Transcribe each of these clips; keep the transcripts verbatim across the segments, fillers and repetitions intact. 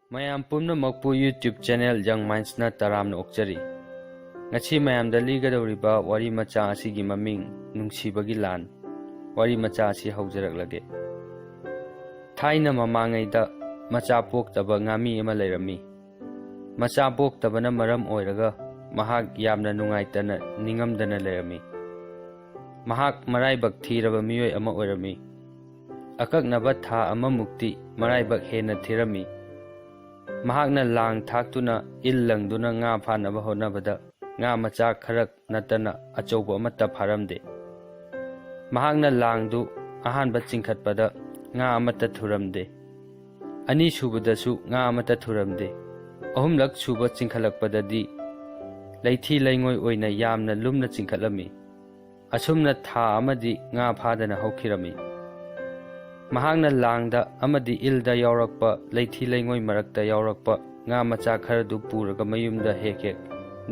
ꯃꯌꯥꯝ ꯄꯨꯝꯅꯃꯛꯄꯨ YouTube channel Young Mindsꯅ ꯇꯔꯥꯝꯅ ꯑꯣꯛꯆꯔꯤ꯫ ꯉꯁꯤ ꯃꯌꯥꯝꯗ ꯂꯤꯒꯗꯧꯔꯤꯕ ꯋꯥꯔꯤ ꯃꯆꯥ ꯑꯁꯤꯒꯤ ꯃꯃꯤꯡ ꯅꯨꯡꯁꯤꯕꯒꯤ ꯂꯥꯟ꯫ ꯋꯥꯔꯤ ꯃꯆꯥ ꯑꯁꯤ ꯍꯧꯖꯔꯛꯂꯒꯦ꯫ ꯊꯥꯏꯅ ꯃꯃꯥꯡꯉꯩꯗ ꯃꯆꯥ ꯄꯣꯛꯇꯕ ꯉꯥꯃꯤ ꯑꯃ ꯂꯩꯔꯝꯃꯤ꯫ ꯃꯆꯥ ꯄꯣꯛꯇꯕꯅ ꯃꯔꯝ ꯑꯣꯏꯔꯒ ꯃꯍꯥꯛ ꯌꯥꯝꯅ ꯅꯨꯡꯉꯥꯏꯇꯅ ꯅꯤꯡꯉꯝꯗꯅ ꯂꯩꯔꯝꯃꯤ꯫ ꯃꯍꯥꯛ ꯃꯔꯥꯏꯕꯛ ꯊꯤꯔꯕ ꯃꯤꯑꯣꯏ ꯑꯃ ꯑꯣꯏꯔꯝꯃꯤ꯫ ꯑꯀꯛꯅꯕ ꯊꯥ ꯑꯃꯃꯨꯛꯇꯤ ꯃꯔꯥꯏꯕꯛ ꯍꯦꯟꯅ ꯊꯤꯔꯝꯃꯤ꯫ ꯃꯍꯥꯛꯅ ꯂꯥꯡ ꯊꯥꯛꯇꯨꯅ ꯏꯜ ꯂꯪꯗꯨꯅ ꯉꯥ ꯐꯥꯅꯕ ꯍꯣꯠꯅꯕꯗ ꯉꯥ ꯃꯆꯥ ꯈꯔ ꯅꯠꯇꯅ ꯑꯆꯧꯕ ꯑꯃꯠꯇ ꯐꯥꯔꯝꯗꯦ꯫ ꯃꯍꯥꯛꯅ ꯂꯥꯡꯗꯨ ꯑꯍꯥꯟꯕ ꯆꯤꯡꯈꯠꯄꯗ ꯉꯥ ꯑꯃꯠꯇ ꯊꯨꯔꯝꯗꯦ꯫ ꯑꯅꯤꯁꯨꯕꯗꯁꯨ ꯉꯥ ꯑꯃꯠꯇ ꯊꯨꯔꯝꯗꯦ꯫ ꯑꯍꯨꯝꯂꯛ ꯁꯨꯕ ꯆꯤꯡꯈꯠꯂꯛꯄꯗꯗꯤ ꯂꯩꯊꯤ ꯂꯩꯉꯣꯏ ꯑꯣꯏꯅ ꯌꯥꯝꯅ ꯂꯨꯝꯅ ꯆꯤꯡꯈꯠꯂꯝꯃꯤ꯫ ꯑꯁꯨꯝꯅ ꯊꯥ ꯑꯃꯗꯤ ꯉꯥ ꯐꯥꯗꯅ ꯍꯧꯈꯤꯔꯝꯃꯤ꯫ ꯃꯍꯥꯛꯅ ꯂꯥꯡꯗ ꯑꯃꯗꯤ ꯏꯜꯗ ꯌꯥꯎꯔꯛꯄ ꯂꯩꯊꯤ ꯂꯩꯉꯣꯏ ꯃꯔꯛꯇ ꯌꯥꯎꯔꯛꯄ ꯉꯥ ꯃꯆꯥ ꯈꯔꯗꯨ ꯄꯨꯔꯒ ꯃꯌꯨꯝꯗ ꯍꯦꯛ ꯍꯦꯛ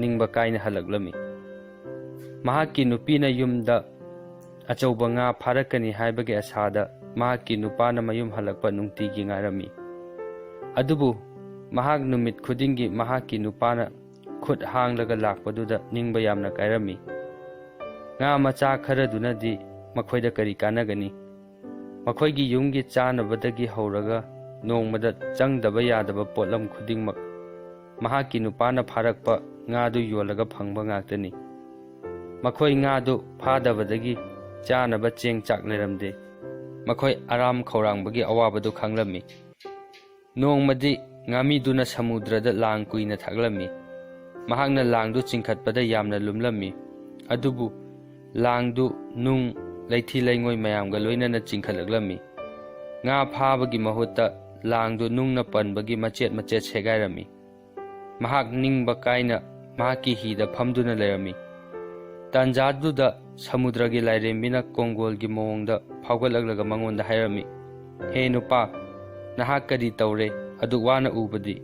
ꯅꯤꯡꯕ ꯀꯥꯏꯅ ꯍꯜꯂꯛꯂꯝꯃꯤ꯫ ꯃꯍꯥꯛꯀꯤ ꯅꯨꯄꯤꯅ ꯌꯨꯝꯗ ꯑꯆꯧꯕ ꯉꯥ ꯐꯥꯔꯛꯀꯅꯤ ꯍꯥꯏꯕꯒꯤ ꯑꯁꯥꯗ ꯃꯍꯥꯛꯀꯤ ꯅꯨꯄꯥꯅ ꯃꯌꯨꯝ ꯍꯜꯂꯛꯄ ꯅꯨꯡꯇꯤꯒꯤ ꯉꯥꯏꯔꯝꯃꯤ꯫ ꯑꯗꯨꯕꯨ ꯃꯍꯥꯛ ꯅꯨꯃꯤꯠ ꯈꯨꯗꯤꯡꯒꯤ ꯃꯍꯥꯛꯀꯤ ꯅꯨꯄꯥꯅ ꯈꯨꯠ ꯍꯥꯡꯂꯒ ꯂꯥꯛꯄꯗꯨꯗ ꯅꯤꯡꯕ ꯌꯥꯝꯅ ꯀꯥꯏꯔꯝꯃꯤ꯫ ꯉꯥ ꯃꯆꯥ ꯈꯔꯗꯨꯅꯗꯤ ꯃꯈꯣꯏꯗ ꯀꯔꯤ ꯀꯥꯟꯅꯒꯅꯤ? ꯃꯈꯣꯏꯒꯤ ꯌꯨꯝꯒꯤ ꯆꯥꯅꯕꯗꯒꯤ ꯍꯧꯔꯒ ꯅꯣꯡꯃꯗ ꯆꯪꯗꯕ ꯌꯥꯗꯕ ꯄꯣꯠꯂꯝ ꯈꯨꯗꯤꯡꯃꯛ ꯃꯍꯥꯛꯀꯤ ꯅꯨꯄꯥꯅ ꯐꯥꯔꯛꯄ ꯉꯥꯗꯨ ꯌꯣꯜꯂꯒ ꯐꯪꯕ ꯉꯥꯛꯇꯅꯤ꯫ ꯃꯈꯣꯏ ꯉꯥꯗꯨ ꯐꯥꯗꯕꯗꯒꯤ ꯆꯥꯅꯕ ꯆꯦꯡ ꯆꯥꯛ ꯂꯩꯔꯝꯗꯦ꯫ ꯃꯈꯣꯏ ꯑꯔꯥꯝ ꯈꯧꯔꯥꯡꯕꯒꯤ ꯑꯋꯥꯕꯗꯨ ꯈꯪꯂꯝꯃꯤ꯫ ꯅꯣꯡꯃꯗꯤ ꯉꯥꯃꯤꯗꯨꯅ ꯁꯃꯨꯗ꯭ꯔꯗ ꯂꯥꯡ ꯀꯨꯏꯅ ꯊꯥꯛꯂꯝꯃꯤ꯫ ꯃꯍꯥꯛꯅ ꯂꯥꯡꯗꯨ ꯆꯤꯡꯈꯠꯄꯗ ꯌꯥꯝꯅ ꯂꯨꯝꯂꯝꯃꯤ꯫ ꯑꯗꯨꯕꯨ ꯂꯥꯡꯗꯨ ꯅꯨꯡ, ꯂꯩꯊꯤ ꯂꯩꯉꯣꯏ ꯃꯌꯥꯝꯒ ꯂꯣꯏꯅꯅ ꯆꯤꯡꯈꯠꯂꯛꯂꯝꯃꯤ꯫ ꯉꯥ ꯐꯥꯕꯒꯤ ꯃꯍꯨꯠꯇ ꯂꯥꯡꯗꯨ ꯅꯨꯡꯅ ꯄꯟꯕꯒꯤ ꯃꯆꯦꯠ ꯃꯆꯦꯠ ꯁꯦꯒꯥꯏꯔꯝꯃꯤ꯫ ꯃꯍꯥꯛ ꯅꯤꯡꯕ ꯀꯥꯏꯅ ꯃꯍꯥꯛꯀꯤ ꯍꯤꯗ ꯐꯝꯗꯨꯅ ꯂꯩꯔꯝꯃꯤ꯫ ꯇꯥꯟꯖꯥꯗꯨꯗ ꯁꯃꯨꯗ꯭ꯔꯒꯤ ꯂꯥꯏꯔꯦꯝꯕꯤꯅ ꯀꯣꯡꯒꯣꯜꯒꯤ ꯃꯑꯣꯡꯗ ꯐꯥꯎꯒꯠꯂꯛꯂꯒ ꯃꯉꯣꯟꯗ ꯍꯥꯏꯔꯝꯃꯤ, "ꯍꯦ ꯅꯨꯄꯥ, ꯅꯍꯥꯛ ꯀꯔꯤ ꯇꯧꯔꯦ ꯑꯗꯨꯛ ꯋꯥꯅ ꯎꯕꯗꯤ?"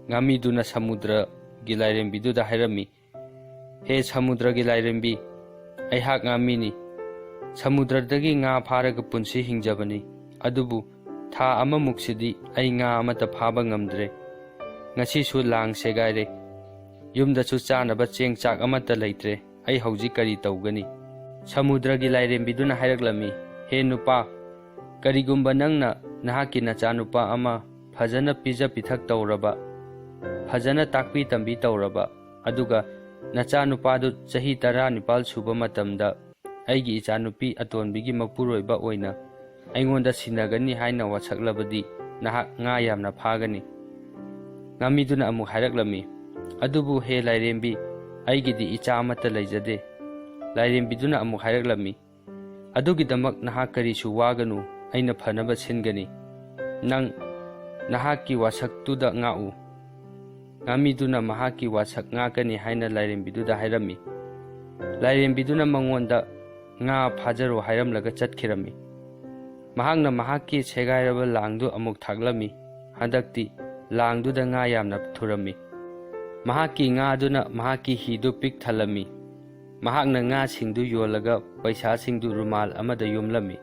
ꯉꯥꯃꯤꯗꯨꯅ ꯁꯃꯨꯗ꯭ꯔꯒꯤ ꯂꯥꯏꯔꯦꯝꯕꯤꯗꯨꯗ ꯍꯥꯏꯔꯝꯃꯤ, "ꯍꯦ ꯁꯃꯨꯗ꯭ꯔꯒꯤ ꯂꯥꯏꯔꯦꯝꯕꯤ, ꯑꯩꯍꯥꯛ ꯉꯥꯃꯤꯅꯤ꯫ ꯁꯃꯨꯗ꯭ꯔꯗꯒꯤ ꯉꯥ ꯐꯥꯔꯒ ꯄꯨꯟꯁꯤ ꯍꯤꯡꯖꯕꯅꯤ꯫ ꯑꯗꯨꯕꯨ ꯊꯥ ꯑꯃꯃꯨꯛꯁꯤꯗꯤ ꯑꯩ ꯉꯥ ꯑꯃꯠꯇ ꯐꯥꯕ ꯉꯝꯗ꯭ꯔꯦ꯫ ꯉꯁꯤꯁꯨ ꯂꯥꯡ ꯁꯦꯒꯥꯏꯔꯦ꯫ ꯌꯨꯝꯗꯁꯨ ꯆꯥꯅꯕ ꯆꯦꯡ ꯆꯥꯛ ꯑꯃꯠꯇ ꯂꯩꯇ꯭ꯔꯦ꯫ ꯑꯩ ꯍꯧꯖꯤꯛ ꯀꯔꯤ ꯇꯧꯒꯅꯤ?" ꯁꯃꯨꯗ꯭ꯔꯒꯤ ꯂꯥꯏꯔꯦꯝꯕꯤꯗꯨꯅ ꯍꯥꯏꯔꯛꯂꯝꯃꯤ, "ꯍꯦ ꯅꯨꯄꯥ, ꯀꯔꯤꯒꯨꯝꯕ ꯅꯪꯅ ꯅꯍꯥꯛꯀꯤ ꯅꯆꯥꯅꯨꯄꯥ ꯑꯃ ꯐꯖꯅ ꯄꯤꯖ ꯄꯤꯊꯛ ꯇꯧꯔꯕ, ꯐꯖꯅ ꯇꯥꯛꯄꯤ ꯇꯝꯕꯤ ꯇꯧꯔꯕ, ꯑꯗꯨꯒ ꯅꯆꯥꯅꯨꯄꯥꯗꯨ ꯆꯍꯤ ꯇꯔꯥꯅꯤꯄꯥꯜ ꯁꯨꯕ ꯃꯇꯝꯗ ꯑꯩꯒꯤ ꯏꯆꯥꯅꯨꯄꯤ ꯑꯇꯣꯟꯕꯤꯒꯤ ꯃꯄꯨꯔꯣꯏꯕ ꯑꯣꯏꯅ ꯑꯩꯉꯣꯟꯗ ꯁꯤꯟꯅꯒꯅꯤ ꯍꯥꯏꯅ ꯋꯥꯁꯛꯂꯕꯗꯤ ꯅꯍꯥꯛ ꯉꯥ ꯌꯥꯝꯅ ꯐꯥꯒꯅꯤ꯫" ꯉꯥꯃꯤꯗꯨꯅ ꯑꯃꯨꯛ ꯍꯥꯏꯔꯛꯂꯝꯃꯤ, "ꯑꯗꯨꯕꯨ ꯍꯦ ꯂꯥꯏꯔꯦꯝꯕꯤ, ꯑꯩꯒꯤꯗꯤ ꯏꯆꯥ ꯑꯃꯠꯇ ꯂꯩꯖꯗꯦ꯫" ꯂꯥꯏꯔꯦꯝꯕꯤꯗꯨꯅ ꯑꯃꯨꯛ ꯍꯥꯏꯔꯛꯂꯝꯃꯤ, "ꯑꯗꯨꯒꯤꯗꯃꯛ ꯅꯍꯥꯛ ꯀꯔꯤꯁꯨ ꯋꯥꯒꯅꯨ, ꯑꯩꯅ ꯐꯅꯕ ꯁꯤꯟꯒꯅꯤ꯫ ꯅꯪ ꯅꯍꯥꯛꯀꯤ ꯋꯥꯁꯛꯇꯨꯗ ꯉꯥꯛꯎ꯫" ꯉꯥꯃꯤꯗꯨꯅ ꯃꯍꯥꯛꯀꯤ ꯋꯥꯁꯛ ꯉꯥꯛꯀꯅꯤ ꯍꯥꯏꯅ ꯂꯥꯏꯔꯦꯝꯕꯤꯗꯨꯗ ꯍꯥꯏꯔꯝꯃꯤ꯫ ꯂꯥꯏꯔꯦꯝꯕꯤꯗꯨꯅ ꯃꯉꯣꯟꯗ ꯉꯥ ꯐꯥꯖꯔꯣ ꯍꯥꯏꯔꯝꯂꯒ ꯆꯠꯈꯤꯔꯝꯃꯤ꯫ ꯃꯍꯥꯛꯅ ꯃꯍꯥꯛꯀꯤ ꯁꯦꯒꯥꯏꯔꯕ ꯂꯥꯡꯗꯨ ꯑꯃꯨꯛ ꯊꯥꯛꯂꯝꯃꯤ꯫ ꯍꯟꯗꯛꯇꯤ ꯂꯥꯡꯗꯨꯗ ꯉꯥ ꯌꯥꯝꯅ ꯊꯨꯔꯝꯃꯤ꯫ ꯃꯍꯥꯛꯀꯤ ꯉꯥꯗꯨꯅ ꯃꯍꯥꯛꯀꯤ ꯍꯤꯗꯨ ꯄꯤꯛ ꯊꯜꯂꯝꯃꯤ꯫ ꯃꯍꯥꯛꯅ ꯉꯥꯁꯤꯡꯗꯨ ꯌꯣꯜꯂꯒ ꯄꯩꯁꯥꯁꯤꯡꯗꯨ ꯔꯨꯃꯥꯜ ꯑꯃꯗ ꯌꯣꯝꯂꯝꯃꯤ꯫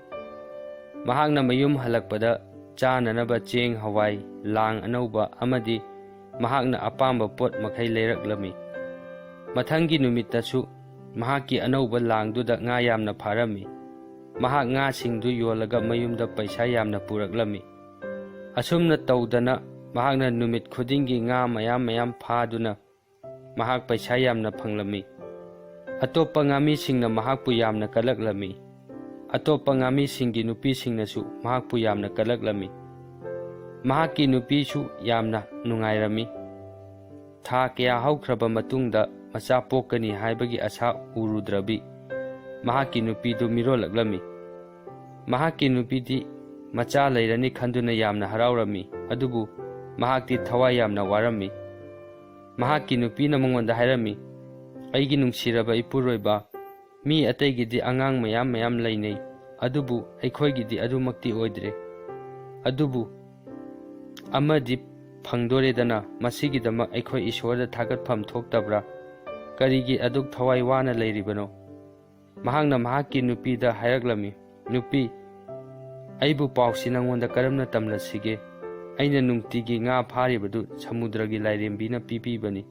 ꯃꯍꯥꯛꯅ ꯃꯌꯨꯝ ꯍꯜꯂꯛꯄꯗ ꯆꯥꯅꯅꯕ ꯆꯦꯡ, ꯍꯋꯥꯏ, ꯂꯥꯡ ꯑꯅꯧꯕ ꯑꯃꯗꯤ ꯃꯍꯥꯛꯅ ꯑꯄꯥꯝꯕ ꯄꯣꯠ ꯃꯈꯩ ꯂꯩꯔꯛꯂꯝꯃꯤ꯫ ꯃꯊꯪꯒꯤ ꯅꯨꯃꯤꯠꯇꯁꯨ ꯃꯍꯥꯛꯀꯤ ꯑꯅꯧꯕ ꯂꯥꯡꯗꯨꯗ ꯉꯥ ꯌꯥꯝꯅ ꯐꯥꯔꯝꯃꯤ꯫ ꯃꯍꯥꯛ ꯉꯥꯁꯤꯡꯗꯨ ꯌꯣꯜꯂꯒ ꯃꯌꯨꯝꯗ ꯄꯩꯁꯥ ꯌꯥꯝꯅ ꯄꯨꯔꯛꯂꯝꯃꯤ꯫ ꯑꯁꯨꯝꯅ ꯇꯧꯗꯅ ꯃꯍꯥꯛꯅ ꯅꯨꯃꯤꯠ ꯈꯨꯗꯤꯡꯒꯤ ꯉꯥ ꯃꯌꯥꯝ ꯃꯌꯥꯝ ꯐꯥꯗꯨꯅ ꯃꯍꯥꯛ ꯄꯩꯁꯥ ꯌꯥꯝꯅ ꯐꯪꯂꯝꯃꯤ꯫ ꯑꯇꯣꯞꯄ ꯉꯥꯃꯤꯁꯤꯡꯅ ꯃꯍꯥꯛꯄꯨ ꯌꯥꯝꯅ ꯀꯂꯛꯂꯝꯃꯤ꯫ ꯑꯇꯣꯞꯄ ꯉꯥꯃꯤꯁꯤꯡꯒꯤ ꯅꯨꯄꯤꯁꯤꯡꯅꯁꯨ ꯃꯍꯥꯛꯄꯨ ꯌꯥꯝꯅ ꯀꯂꯛꯂꯝꯃꯤ꯫ ꯃꯍꯥꯛꯀꯤ ꯅꯨꯄꯤꯁꯨ ꯌꯥꯝꯅ ꯅꯨꯡꯉꯥꯏꯔꯝꯃꯤ꯫ ꯊꯥ ꯀꯌꯥ ꯍꯧꯈ꯭ꯔꯕ ꯃꯇꯨꯡꯗ ꯃꯆꯥ ꯄꯣꯛꯀꯅꯤ ꯍꯥꯏꯕꯒꯤ ꯑꯁꯥ ꯎꯔꯨꯗ꯭ꯔꯕꯤ ꯃꯍꯥꯛꯀꯤ ꯅꯨꯄꯤꯗꯨ ꯃꯤꯔꯣꯜꯂꯛꯂꯝꯃꯤ꯫ ꯃꯍꯥꯛꯀꯤ ꯅꯨꯄꯤꯗꯤ ꯃꯆꯥ ꯂꯩꯔꯅꯤ ꯈꯟꯗꯨꯅ ꯌꯥꯝꯅ ꯍꯔꯥꯎꯔꯝꯃꯤ, ꯑꯗꯨꯕꯨ ꯃꯍꯥꯛꯇꯤ ꯊꯋꯥꯏ ꯌꯥꯝꯅ ꯋꯥꯔꯝꯃꯤ꯫ ꯃꯍꯥꯛꯀꯤ ꯅꯨꯄꯤꯅ ꯃꯉꯣꯟꯗ ꯍꯥꯏꯔꯝꯃꯤ, "ꯑꯩꯒꯤ ꯅꯨꯡꯁꯤꯔꯕ ꯏꯄꯨꯔꯣꯏꯕ, ꯃꯤ ꯑꯇꯩꯒꯤꯗꯤ ꯑꯉꯥꯡ ꯃꯌꯥꯝ ꯃꯌꯥꯝ ꯂꯩꯅꯩ, ꯑꯗꯨꯕꯨ ꯑꯩꯈꯣꯏꯒꯤꯗꯤ ꯑꯗꯨꯃꯛꯇꯤ ꯑꯣꯏꯗ꯭ꯔꯦ꯫ ꯑꯗꯨꯕꯨ ꯑꯃꯗꯤ ꯐꯪꯗꯣꯔꯦꯗꯅ, ꯃꯁꯤꯒꯤꯗꯃꯛ ꯑꯩꯈꯣꯏ ꯏꯁꯣꯔꯗ ꯊꯥꯒꯠꯐꯝ ꯊꯣꯛꯇꯕ꯭ꯔꯥ? ꯀꯔꯤꯒꯤ ꯑꯗꯨꯛ ꯊꯋꯥꯏ ꯋꯥꯅ ꯂꯩꯔꯤꯕꯅꯣ?" ꯃꯍꯥꯛꯅ ꯃꯍꯥꯛꯀꯤ ꯅꯨꯄꯤꯗ ꯍꯥꯏꯔꯛꯂꯝꯃꯤ, "ꯅꯨꯄꯤ, ꯑꯩꯕꯨ ꯄꯥꯎꯁꯤ ꯅꯉꯣꯟꯗ ꯀꯔꯝꯅ ꯇꯝꯂꯁꯤꯒꯦ? ꯑꯩꯅ ꯅꯨꯡꯇꯤꯒꯤ ꯉꯥ ꯐꯥꯔꯤꯕꯗꯨ ꯁꯃꯨꯗ꯭ꯔꯒꯤ ꯂꯥꯏꯔꯦꯝꯕꯤꯅ ꯄꯤꯕꯤꯕꯅꯤ꯫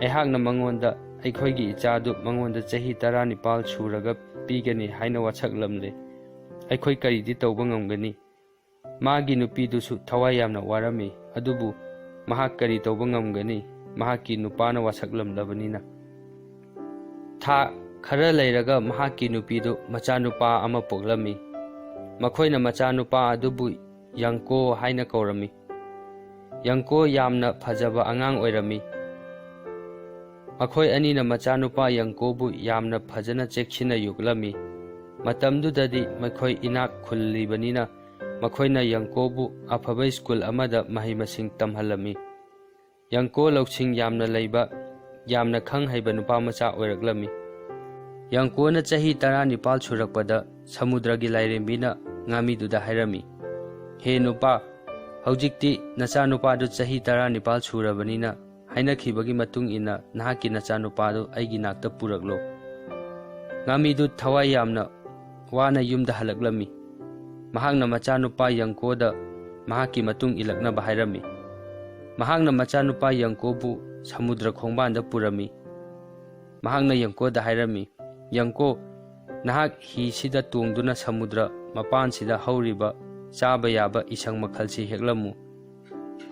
ꯑꯩꯍꯥꯛꯅ ꯃꯉꯣꯟꯗ ꯑꯩꯈꯣꯏꯒꯤ ꯏꯆꯥꯗꯨ ꯃꯉꯣꯟꯗ ꯆꯍꯤ ꯇꯔꯥꯅꯤꯄꯥꯜ ꯁꯨꯔꯒ ꯄꯤꯒꯅꯤ ꯍꯥꯏꯅ ꯋꯥꯁꯛꯂꯝꯂꯦ꯫ ꯑꯩꯈꯣꯏ ꯀꯔꯤꯗꯤ ꯇꯧꯕ ꯉꯝꯒꯅꯤ? ꯃꯥꯒꯤ ꯅꯨꯄꯤꯗꯨꯁꯨ ꯊꯋꯥꯏ ꯌꯥꯝꯅ ꯋꯥꯔꯝꯃꯤ, ꯑꯗꯨꯕꯨ ꯃꯍꯥꯛ ꯀꯔꯤ ꯇꯧꯕ ꯉꯝꯒꯅꯤ? ꯃꯍꯥꯛꯀꯤ ꯅꯨꯄꯥꯅ ꯋꯥꯁꯛꯂꯝꯂꯕꯅꯤꯅ꯫ ꯊꯥ ꯈꯔ ꯂꯩꯔꯒ ꯃꯍꯥꯛꯀꯤ ꯅꯨꯄꯤꯗꯨ ꯃꯆꯥꯅꯨꯄꯥ ꯑꯃ ꯄꯣꯛꯂꯝꯃꯤ꯫ ꯃꯈꯣꯏꯅ ꯃꯆꯥꯅꯨꯄꯥ ꯑꯗꯨꯕꯨ ꯌꯪꯀꯣ ꯍꯥꯏꯅ ꯀꯧꯔꯝꯃꯤ꯫ ꯌꯪꯀꯣ ꯌꯥꯝꯅ ꯐꯖꯕ ꯑꯉꯥꯡ ꯑꯣꯏꯔꯝꯃꯤ꯫ ꯃꯈꯣꯏ ꯑꯅꯤꯅ ꯃꯆꯥꯅꯨꯄꯥ ꯌꯪꯀꯣꯕꯨ ꯌꯥꯝꯅ ꯐꯖꯅ ꯆꯦꯛꯁꯤꯟꯅ ꯌꯣꯛꯂꯝꯃꯤ꯫ ꯃꯇꯝꯗꯨꯗꯗꯤ ꯃꯈꯣꯏ ꯏꯅꯥꯛ ꯈꯨꯜꯂꯤꯕꯅꯤꯅ ꯃꯈꯣꯏꯅ ꯌꯪꯀꯣꯕꯨ ꯑꯐꯕ ꯁ꯭ꯀꯨꯜ ꯑꯃꯗ ꯃꯍꯩ ꯃꯁꯤꯡ ꯇꯝꯍꯜꯂꯝꯃꯤ꯫ ꯌꯪꯀꯣ ꯂꯧꯁꯤꯡ ꯌꯥꯝꯅ ꯂꯩꯕ, ꯌꯥꯝꯅ ꯈꯪ ꯍꯩꯕ ꯅꯨꯄꯥ ꯃꯆꯥ ꯑꯣꯏꯔꯛꯂꯝꯃꯤ꯫ ꯌꯪꯀꯣꯅ ꯆꯍꯤ ꯇꯔꯥꯅꯤꯄꯥꯜ ꯁꯨꯔꯛꯄꯗ ꯁꯃꯨꯗ꯭ꯔꯒꯤ ꯂꯥꯏꯔꯦꯝꯕꯤꯅ ꯉꯥꯃꯤꯗꯨꯗ ꯍꯥꯏꯔꯝꯃꯤ, "ꯍꯦ ꯅꯨꯄꯥ, ꯍꯧꯖꯤꯛꯇꯤ ꯅꯆꯥꯅꯨꯄꯥꯗꯨ ꯆꯍꯤ ꯇꯔꯥꯅꯤꯄꯥꯜ ꯁꯨꯔꯕꯅꯤꯅ ꯍꯥꯏꯅꯈꯤꯕꯒꯤ ꯃꯇꯨꯡ ꯏꯟꯅ ꯅꯍꯥꯛꯀꯤ ꯅꯆꯥꯅꯨꯄꯥꯗꯨ ꯑꯩꯒꯤ ꯅꯥꯛꯇ ꯄꯨꯔꯛꯂꯣ꯫" ꯉꯥꯃꯤꯗꯨ ꯊꯋꯥꯏ ꯌꯥꯝꯅ ꯋꯥꯅ ꯌꯨꯝꯗ ꯍꯜꯂꯛꯂꯝꯃꯤ꯫ ꯃꯍꯥꯛꯅ ꯃꯆꯥꯅꯨꯄꯥ ꯌꯪꯀꯣꯗ ꯃꯍꯥꯛꯀꯤ ꯃꯇꯨꯡ ꯏꯜꯂꯛꯅꯕ ꯍꯥꯏꯔꯝꯃꯤ꯫ ꯃꯍꯥꯛꯅ ꯃꯆꯥꯅꯨꯄꯥ ꯌꯪꯀꯣꯕꯨ ꯁꯃꯨꯗ꯭ꯔ ꯈꯣꯡꯕꯥꯟꯗ ꯄꯨꯔꯝꯃꯤ꯫ ꯃꯍꯥꯛꯅ ꯌꯪꯀꯣꯗ ꯍꯥꯏꯔꯝꯃꯤ, "ꯌꯪꯀꯣ, ꯅꯍꯥꯛ ꯍꯤꯁꯤꯗ ꯇꯣꯡꯗꯨꯅ ꯁꯃꯨꯗ꯭ꯔ ꯃꯄꯥꯟꯁꯤꯗ ꯍꯧꯔꯤꯕ ꯆꯥꯕ ꯌꯥꯕ ꯏꯁꯪ ꯃꯈꯜꯁꯤ ꯍꯦꯛꯂꯝꯃꯨ꯫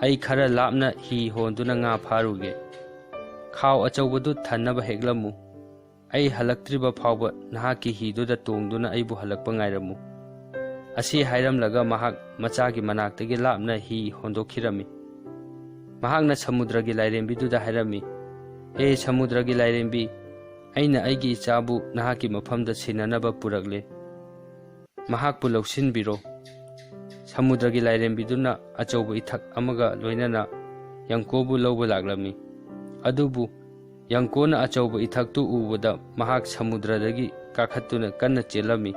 ꯑꯩ ꯈꯔ ꯂꯥꯞꯅ ꯍꯤ ꯍꯣꯟꯗꯨꯅ ꯉꯥ ꯐꯥꯔꯨꯒꯦ꯫ ꯈꯥꯎ ꯑꯆꯧꯕꯗꯨ ꯊꯟꯅꯕ ꯍꯦꯛꯂꯝꯃꯨ꯫ ꯑꯩ ꯍꯜꯂꯛꯇ꯭ꯔꯤꯕ ꯐꯥꯎꯕ ꯅꯍꯥꯛꯀꯤ ꯍꯤꯗꯨꯗ ꯇꯣꯡꯗꯨꯅ ꯑꯩꯕꯨ ꯍꯜꯂꯛꯄ ꯉꯥꯏꯔꯝꯃꯨ꯫" ꯑꯁꯤ ꯍꯥꯏꯔꯝꯂꯒ ꯃꯍꯥꯛ ꯃꯆꯥꯒꯤ ꯃꯅꯥꯛꯇꯒꯤ ꯂꯥꯞꯅ ꯍꯤ ꯍꯣꯟꯗꯣꯛꯈꯤꯔꯝꯃꯤ꯫ ꯃꯍꯥꯛꯅ ꯁꯃꯨꯗ꯭ꯔꯒꯤ ꯂꯥꯏꯔꯦꯝꯕꯤꯗꯨꯗ ꯍꯥꯏꯔꯝꯃꯤ, "ꯍꯦ ꯁꯃꯨꯗ꯭ꯔꯒꯤ ꯂꯥꯏꯔꯦꯝꯕꯤ, ꯑꯩꯅ ꯑꯩꯒꯤ ꯏꯆꯥꯕꯨ ꯅꯍꯥꯛꯀꯤ ꯃꯐꯝꯗ ꯁꯤꯟꯅꯅꯕ ꯄꯨꯔꯛꯂꯦ꯫ ꯃꯍꯥꯛꯄꯨ ꯂꯧꯁꯤꯟꯕꯤꯔꯣ꯫" ꯁꯃꯨꯗ꯭ꯔꯒꯤ ꯂꯥꯏꯔꯦꯝꯕꯤꯗꯨꯅ ꯑꯆꯧꯕ ꯏꯊꯛ ꯑꯃꯒ ꯂꯣꯏꯅꯅ ꯌꯪꯀꯣꯕꯨ ꯂꯧꯕ ꯂꯥꯛꯂꯝꯃꯤ꯫ ꯑꯗꯨꯕꯨ ꯌꯪꯀꯣꯅ ꯑꯆꯧꯕ ꯏꯊꯛꯇꯨ ꯎꯕꯗ ꯃꯍꯥꯛ ꯁꯃꯨꯗ꯭ꯔꯗꯒꯤ ꯀꯥꯈꯠꯇꯨꯅ ꯀꯟꯅ ꯆꯦꯜꯂꯝꯃꯤ꯫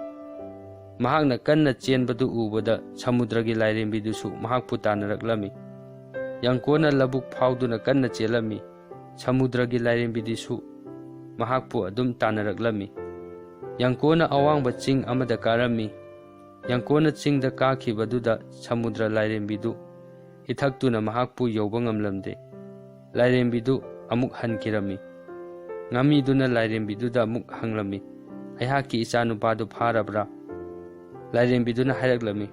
ꯃꯍꯥꯛꯅ ꯀꯟꯅ ꯆꯦꯟꯕꯗꯨ ꯎꯕꯗ ꯁꯃꯨꯗ꯭ꯔꯒꯤ ꯂꯥꯏꯔꯦꯝꯕꯤꯗꯨꯁꯨ ꯃꯍꯥꯛꯄꯨ ꯇꯥꯟꯅꯔꯛꯂꯝꯃꯤ꯫ ꯌꯪꯀꯣꯅ ꯂꯧꯕꯨꯛ ꯐꯥꯎꯗꯨꯅ ꯀꯟꯅ ꯆꯦꯜꯂꯝꯃꯤ꯫ ꯁꯃꯨꯗ꯭ꯔꯒꯤ ꯂꯥꯏꯔꯦꯝꯕꯤꯗꯨꯁꯨ ꯃꯍꯥꯛꯄꯨ ꯑꯗꯨꯝ ꯇꯥꯟꯅꯔꯛꯂꯝꯃꯤ꯫ ꯌꯪꯀꯣꯅ ꯑꯋꯥꯡꯕ ꯆꯤꯡ ꯑꯃꯗ ꯀꯥꯔꯝꯃꯤ꯫ ꯌꯪꯀꯣꯅ ꯆꯤꯡꯗ ꯀꯥꯈꯤꯕꯗꯨꯗ ꯁꯃꯨꯗ꯭ꯔ ꯂꯥꯏꯔꯦꯝꯕꯤꯗꯨ ꯏꯊꯛꯇꯨꯅ ꯃꯍꯥꯛꯄꯨ ꯌꯧꯕ ꯉꯝꯂꯝꯗꯦ꯫ ꯂꯥꯏꯔꯦꯝꯕꯤꯗꯨ ꯑꯃꯨꯛ ꯍꯟꯈꯤꯔꯝꯃꯤ꯫ ꯉꯥꯃꯤꯗꯨꯅ ꯂꯥꯏꯔꯦꯝꯕꯤꯗꯨꯗ ꯑꯃꯨꯛ ꯍꯪꯂꯝꯃꯤ, "ꯑꯩꯍꯥꯛꯀꯤ ꯏꯆꯥꯅꯨꯄꯥꯗꯨ ꯐꯥꯔꯕ꯭ꯔꯥ?" ꯂꯥꯏꯔꯦꯝꯕꯤꯗꯨꯅ ꯍꯥꯏꯔꯛꯂꯝꯃꯤ,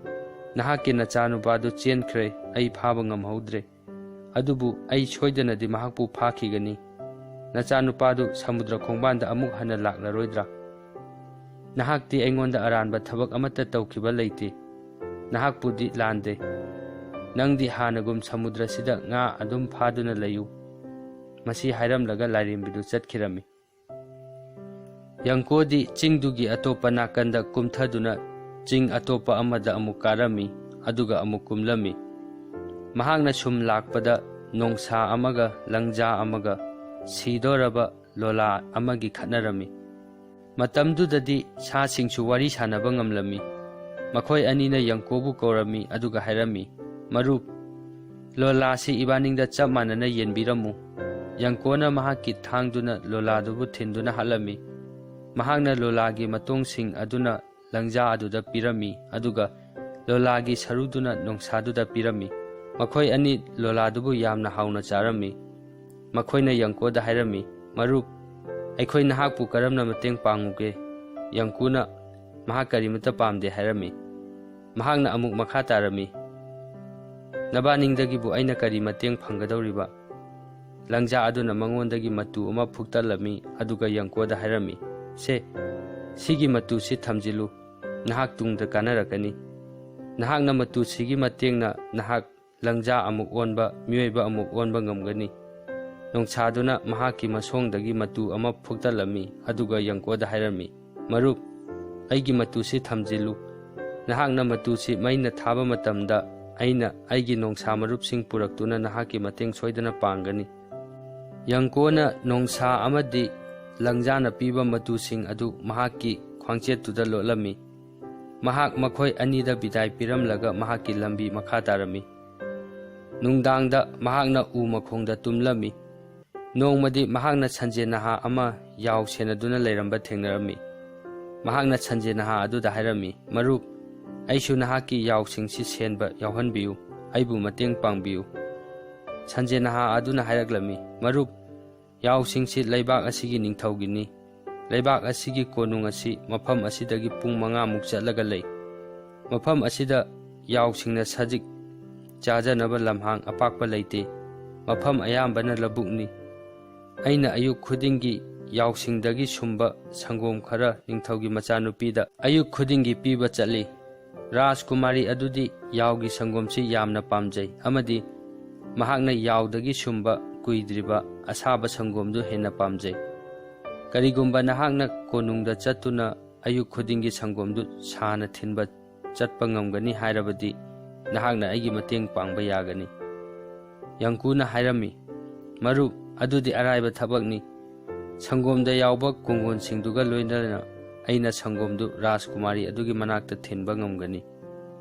"ꯅꯍꯥꯛꯀꯤ ꯅꯆꯥꯅꯨꯄꯥꯗꯨ ꯆꯦꯟꯈ꯭ꯔꯦ, ꯑꯩ ꯐꯥꯕ ꯉꯝꯍꯧꯗ꯭ꯔꯦ꯫ ꯑꯗꯨꯕꯨ ꯑꯩ ꯁꯣꯏꯗꯅꯗꯤ ꯃꯍꯥꯛꯄꯨ ꯐꯥꯈꯤꯒꯅꯤ꯫ ꯅꯆꯥꯅꯨꯄꯥꯗꯨ ꯁꯃꯨꯗ꯭ꯔ ꯈꯣꯡꯕꯥꯟꯗ ꯑꯃꯨꯛ ꯍꯟꯅ ꯂꯥꯛꯂꯔꯣꯏꯗ꯭ꯔꯥ? ꯅꯍꯥꯛꯇꯤ ꯑꯩꯉꯣꯟꯗ ꯑꯔꯥꯟꯕ ꯊꯕꯛ ꯑꯃꯠꯇ ꯇꯧꯈꯤꯕ ꯂꯩꯇꯦ꯫ ꯅꯍꯥꯛꯄꯨꯗꯤ ꯂꯥꯟꯗꯦ꯫ ꯅꯪꯗꯤ ꯍꯥꯟꯅꯒꯨꯝ ꯁꯃꯨꯗ꯭ꯔꯁꯤꯗ ꯉꯥ ꯑꯗꯨꯝ ꯐꯥꯗꯨꯅ ꯂꯩꯌꯨ꯫" ꯃꯁꯤ ꯍꯥꯏꯔꯝꯂꯒ ꯂꯥꯏꯔꯦꯝꯕꯤꯗꯨ ꯆꯠꯈꯤꯔꯝꯃꯤ꯫ ꯌꯪꯀꯣꯗꯤ ꯆꯤꯡꯗꯨꯒꯤ ꯑꯇꯣꯞꯄ ꯅꯥꯀꯟꯗ ꯀꯨꯝꯊꯗꯨꯅ ꯆꯤꯡ ꯑꯇꯣꯞꯄ ꯑꯃꯗ ꯑꯃꯨꯛ ꯀꯥꯔꯝꯃꯤ, ꯑꯗꯨꯒ ꯑꯃꯨꯛ ꯀꯨꯝꯂꯝꯃꯤ꯫ ꯃꯍꯥꯛꯅ ꯁꯨꯝ ꯂꯥꯛꯄꯗ ꯅꯣꯡꯁꯥ ꯑꯃꯒ ꯂꯪꯖꯥ ꯑꯃꯒ ꯁꯤꯗꯣꯔꯕ ꯂꯣꯂꯥ ꯑꯃꯒꯤ ꯈꯠꯅꯔꯝꯃꯤ꯫ ꯃꯇꯝꯗꯨꯗꯗꯤ ꯁꯥꯁꯤꯡꯁꯨ ꯋꯥꯔꯤ ꯁꯥꯟꯅꯕ ꯉꯝꯂꯝꯃꯤ꯫ ꯃꯈꯣꯏ ꯑꯅꯤꯅ ꯌꯪꯀꯣꯕꯨ ꯀꯧꯔꯝꯃꯤ, ꯑꯗꯨꯒ ꯍꯥꯏꯔꯝꯃꯤ, "ꯃꯔꯨꯞ, ꯂꯣꯂꯥꯁꯤ ꯏꯕꯥꯅꯤꯡꯗ ꯆꯞ ꯃꯥꯟꯅꯅ ꯌꯦꯟꯕꯤꯔꯝꯃꯨ꯫" ꯌꯪꯀꯣꯅ ꯃꯍꯥꯛꯀꯤ ꯊꯥꯡꯗꯨꯅ ꯂꯣꯂꯥꯗꯨꯕꯨ ꯊꯤꯟꯗꯨꯅ ꯍꯥꯠꯂꯝꯃꯤ꯫ ꯃꯍꯥꯛꯅ ꯂꯣꯂꯥꯒꯤ ꯃꯇꯣꯡꯁꯤꯡ ꯑꯗꯨꯅ ꯂꯪꯖꯥ ꯑꯗꯨꯗ ꯄꯤꯔꯝꯃꯤ, ꯑꯗꯨꯒ ꯂꯣꯂꯥꯒꯤ ꯁꯔꯨꯗꯨꯅ ꯅꯣꯡꯁꯥꯗꯨꯗ ꯄꯤꯔꯝꯃꯤ꯫ ꯃꯈꯣꯏ ꯑꯅꯤ ꯂꯣꯂꯥꯗꯨꯕꯨ ꯌꯥꯝꯅ ꯍꯥꯎꯅ ꯆꯥꯔꯝꯃꯤ꯫ ꯃꯈꯣꯏꯅ ꯌꯪꯀꯣꯗ ꯍꯥꯏꯔꯝꯃꯤ, "ꯃꯔꯨꯞ, ꯑꯩꯈꯣꯏ ꯅꯍꯥꯛꯄꯨ ꯀꯔꯝꯅ ꯃꯇꯦꯡ ꯄꯥꯡꯉꯨꯒꯦ?" ꯌꯪꯀꯨꯅ ꯃꯍꯥꯛ ꯀꯔꯤꯃꯠꯇ ꯄꯥꯝꯗꯦ ꯍꯥꯏꯔꯝꯃꯤ꯫ ꯃꯍꯥꯛꯅ ꯑꯃꯨꯛ ꯃꯈꯥ ꯇꯥꯔꯝꯃꯤ, "ꯅꯕꯥꯅꯤꯡꯗꯒꯤꯕꯨ ꯑꯩꯅ ꯀꯔꯤ ꯃꯇꯦꯡ ꯐꯪꯒꯗꯧꯔꯤꯕ?" ꯂꯪꯖꯥ ꯑꯗꯨꯅ ꯃꯉꯣꯟꯗꯒꯤ ꯃꯇꯨ ꯑꯃ ꯐꯨꯛꯇꯠꯂꯝꯃꯤ, ꯑꯗꯨꯒ ꯌꯪꯀꯣꯗ ꯍꯥꯏꯔꯝꯃꯤ, "ꯁꯦ, ꯁꯤꯒꯤ ꯃꯇꯨꯁꯤ ꯊꯝꯖꯤꯜꯂꯨ, ꯅꯍꯥꯛ ꯇꯨꯡꯗ ꯀꯥꯟꯅꯔꯛꯀꯅꯤ꯫ ꯅꯍꯥꯛꯅ ꯃꯇꯨꯁꯤꯒꯤ ꯃꯇꯦꯡꯅ ꯅꯍꯥꯛ ꯂꯪꯖꯥ ꯑꯃꯨꯛ ꯑꯣꯟꯕ, ꯃꯤꯑꯣꯏꯕ ꯑꯃꯨꯛ ꯑꯣꯟꯕ ꯉꯝꯒꯅꯤ꯫" ꯅꯣꯡꯁꯥꯗꯨꯅ ꯃꯍꯥꯛꯀꯤ ꯃꯁꯣꯡꯗꯒꯤ ꯃꯇꯨ ꯑꯃ ꯐꯨꯛꯇꯠꯂꯝꯃꯤ, ꯑꯗꯨꯒ ꯌꯪꯀꯣꯗ ꯍꯥꯏꯔꯝꯃꯤ, "ꯃꯔꯨꯞ, ꯑꯩꯒꯤ ꯃꯇꯨꯁꯤ ꯊꯝꯖꯤꯜꯂꯨ꯫ ꯅꯍꯥꯛꯅ ꯃꯇꯨꯁꯤ ꯃꯩꯅ ꯊꯥꯕ ꯃꯇꯝꯗ ꯑꯩꯅ ꯑꯩꯒꯤ ꯅꯣꯡꯁꯥ ꯃꯔꯨꯞꯁꯤꯡ ꯄꯨꯔꯛꯇꯨꯅ ꯅꯍꯥꯛꯀꯤ ꯃꯇꯦꯡ ꯁꯣꯏꯗꯅ ꯄꯥꯡꯒꯅꯤ꯫" ꯌꯪꯀꯣꯅ ꯅꯣꯡꯁꯥ ꯑꯃꯗꯤ ꯂꯪꯖꯥꯅ ꯄꯤꯕ ꯃꯇꯨꯁꯤꯡ ꯑꯗꯨ ꯃꯍꯥꯛꯀꯤ ꯈ꯭ꯋꯥꯡꯆꯦꯠꯇꯨꯗ ꯂꯣꯠꯂꯝꯃꯤ꯫ ꯃꯍꯥꯛ ꯃꯈꯣꯏ ꯑꯅꯤꯗ ꯕꯤꯗꯥꯏ ꯄꯤꯔꯝꯂꯒ ꯃꯍꯥꯛꯀꯤ ꯂꯝꯕꯤ ꯃꯈꯥ ꯇꯥꯔꯝꯃꯤ꯫ ꯅꯨꯡꯗꯥꯡꯗ ꯃꯍꯥꯛꯅ ꯎ ꯃꯈꯣꯡꯗ ꯇꯨꯝꯂꯝꯃꯤ꯫ ꯅꯣꯡꯃꯗꯤ ꯃꯍꯥꯛꯅ ꯁꯟꯖꯦ ꯅꯍꯥ ꯑꯃ ꯌꯥꯎ ꯁꯦꯟꯅꯗꯨꯅ ꯂꯩꯔꯝꯕ ꯊꯦꯡꯅꯔꯝꯃꯤ꯫ ꯃꯍꯥꯛꯅ ꯁꯟꯖꯦ ꯅꯍꯥ ꯑꯗꯨꯗ ꯍꯥꯏꯔꯝꯃꯤ, "ꯃꯔꯨꯞ, "ꯑꯩꯁꯨ ꯅꯍꯥꯛꯀꯤ ꯌꯥꯎꯁꯤꯡꯁꯤ ꯁꯦꯟꯕ ꯌꯥꯎꯍꯟꯕꯤꯌꯨ, ꯑꯩꯕꯨ ꯃꯇꯦꯡ ꯄꯥꯡꯕꯤꯌꯨ"꯫ ꯁꯟꯖꯦ ꯅꯍꯥ ꯑꯗꯨꯅ ꯍꯥꯏꯔꯛꯂꯝꯃꯤ, "ꯃꯔꯨꯞ, ꯌꯥꯎꯁꯤꯡꯁꯤ ꯂꯩꯕꯥꯛ ꯑꯁꯤꯒꯤ ꯅꯤꯡꯊꯧꯒꯤꯅꯤ꯫ ꯂꯩꯕꯥꯛ ꯑꯁꯤꯒꯤ ꯀꯣꯅꯨꯡ ꯑꯁꯤ ꯃꯐꯝ ꯑꯁꯤꯗꯒꯤ ꯄꯨꯡ ꯃꯉꯥꯃꯨꯛ ꯆꯠꯂꯒ ꯂꯩ꯫ ꯃꯐꯝ ꯑꯁꯤꯗ ꯌꯥꯎꯁꯤꯡꯅ ꯁꯖꯤꯛ ꯆꯥꯖꯅꯕ ꯂꯝꯍꯥꯡ ꯑꯄꯥꯛꯄ ꯂꯩꯇꯦ꯫ ꯃꯐꯝ ꯑꯌꯥꯝꯕꯅ ꯂꯧꯕꯨꯛꯅꯤ꯫ ꯑꯩꯅ ꯑꯌꯨꯛ ꯈꯨꯗꯤꯡꯒꯤ ꯌꯥꯎꯁꯤꯡꯗꯒꯤ ꯁꯨꯝꯕ ꯁꯪꯒꯣꯝ ꯈꯔ ꯅꯤꯡꯊꯧꯒꯤ ꯃꯆꯥꯅꯨꯄꯤꯗ ꯑꯌꯨꯛ ꯈꯨꯗꯤꯡꯒꯤ ꯄꯤꯕ ꯆꯠꯂꯤ꯫ ꯔꯥꯖꯀꯨꯃꯥꯔꯤ ꯑꯗꯨꯗꯤ ꯌꯥꯎꯒꯤ ꯁꯪꯒꯣꯝꯁꯤ ꯌꯥꯝꯅ ꯄꯥꯝꯖꯩ ꯑꯃꯗꯤ ꯃꯍꯥꯛꯅ ꯌꯥꯎꯗꯒꯤ ꯁꯨꯝꯕ ꯀꯨꯏꯗ꯭ꯔꯤꯕ ꯑꯁꯥꯕ ꯁꯪꯒꯣꯝꯗꯨ ꯍꯦꯟꯅ ꯄꯥꯝꯖꯩ꯫ ꯀꯔꯤꯒꯨꯝꯕ ꯅꯍꯥꯛꯅ ꯀꯣꯅꯨꯡꯗ ꯆꯠꯇꯨꯅ ꯑꯌꯨꯛ ꯈꯨꯗꯤꯡꯒꯤ ꯁꯪꯒꯣꯝꯗꯨ ꯁꯥꯅ ꯊꯤꯟꯕ ꯆꯠꯄ ꯉꯝꯒꯅꯤ ꯍꯥꯏꯔꯕꯗꯤ ꯅꯍꯥꯛꯅ ꯑꯩꯒꯤ ꯃꯇꯦꯡ ꯄꯥꯡꯕ ꯌꯥꯒꯅꯤ"꯫ ꯌꯪꯀꯨꯅ ꯍꯥꯏꯔꯝꯃꯤ, "ꯃꯔꯨꯞ, ꯑꯗꯨꯗꯤ ꯑꯔꯥꯏꯕ ꯊꯕꯛꯅꯤ꯫ ꯁꯪꯒꯣꯝꯗ ꯌꯥꯎꯕ ꯀꯣꯡꯒꯣꯟꯁꯤꯡꯗꯨꯒ ꯂꯣꯏꯅꯅ ꯑꯩꯅ ꯁꯪꯒꯣꯝꯗꯨ ꯔꯥꯖꯀꯨꯃꯥꯔꯤ ꯑꯗꯨꯒꯤ ꯃꯅꯥꯛꯇ ꯊꯤꯟꯕ ꯉꯝꯒꯅꯤ"꯫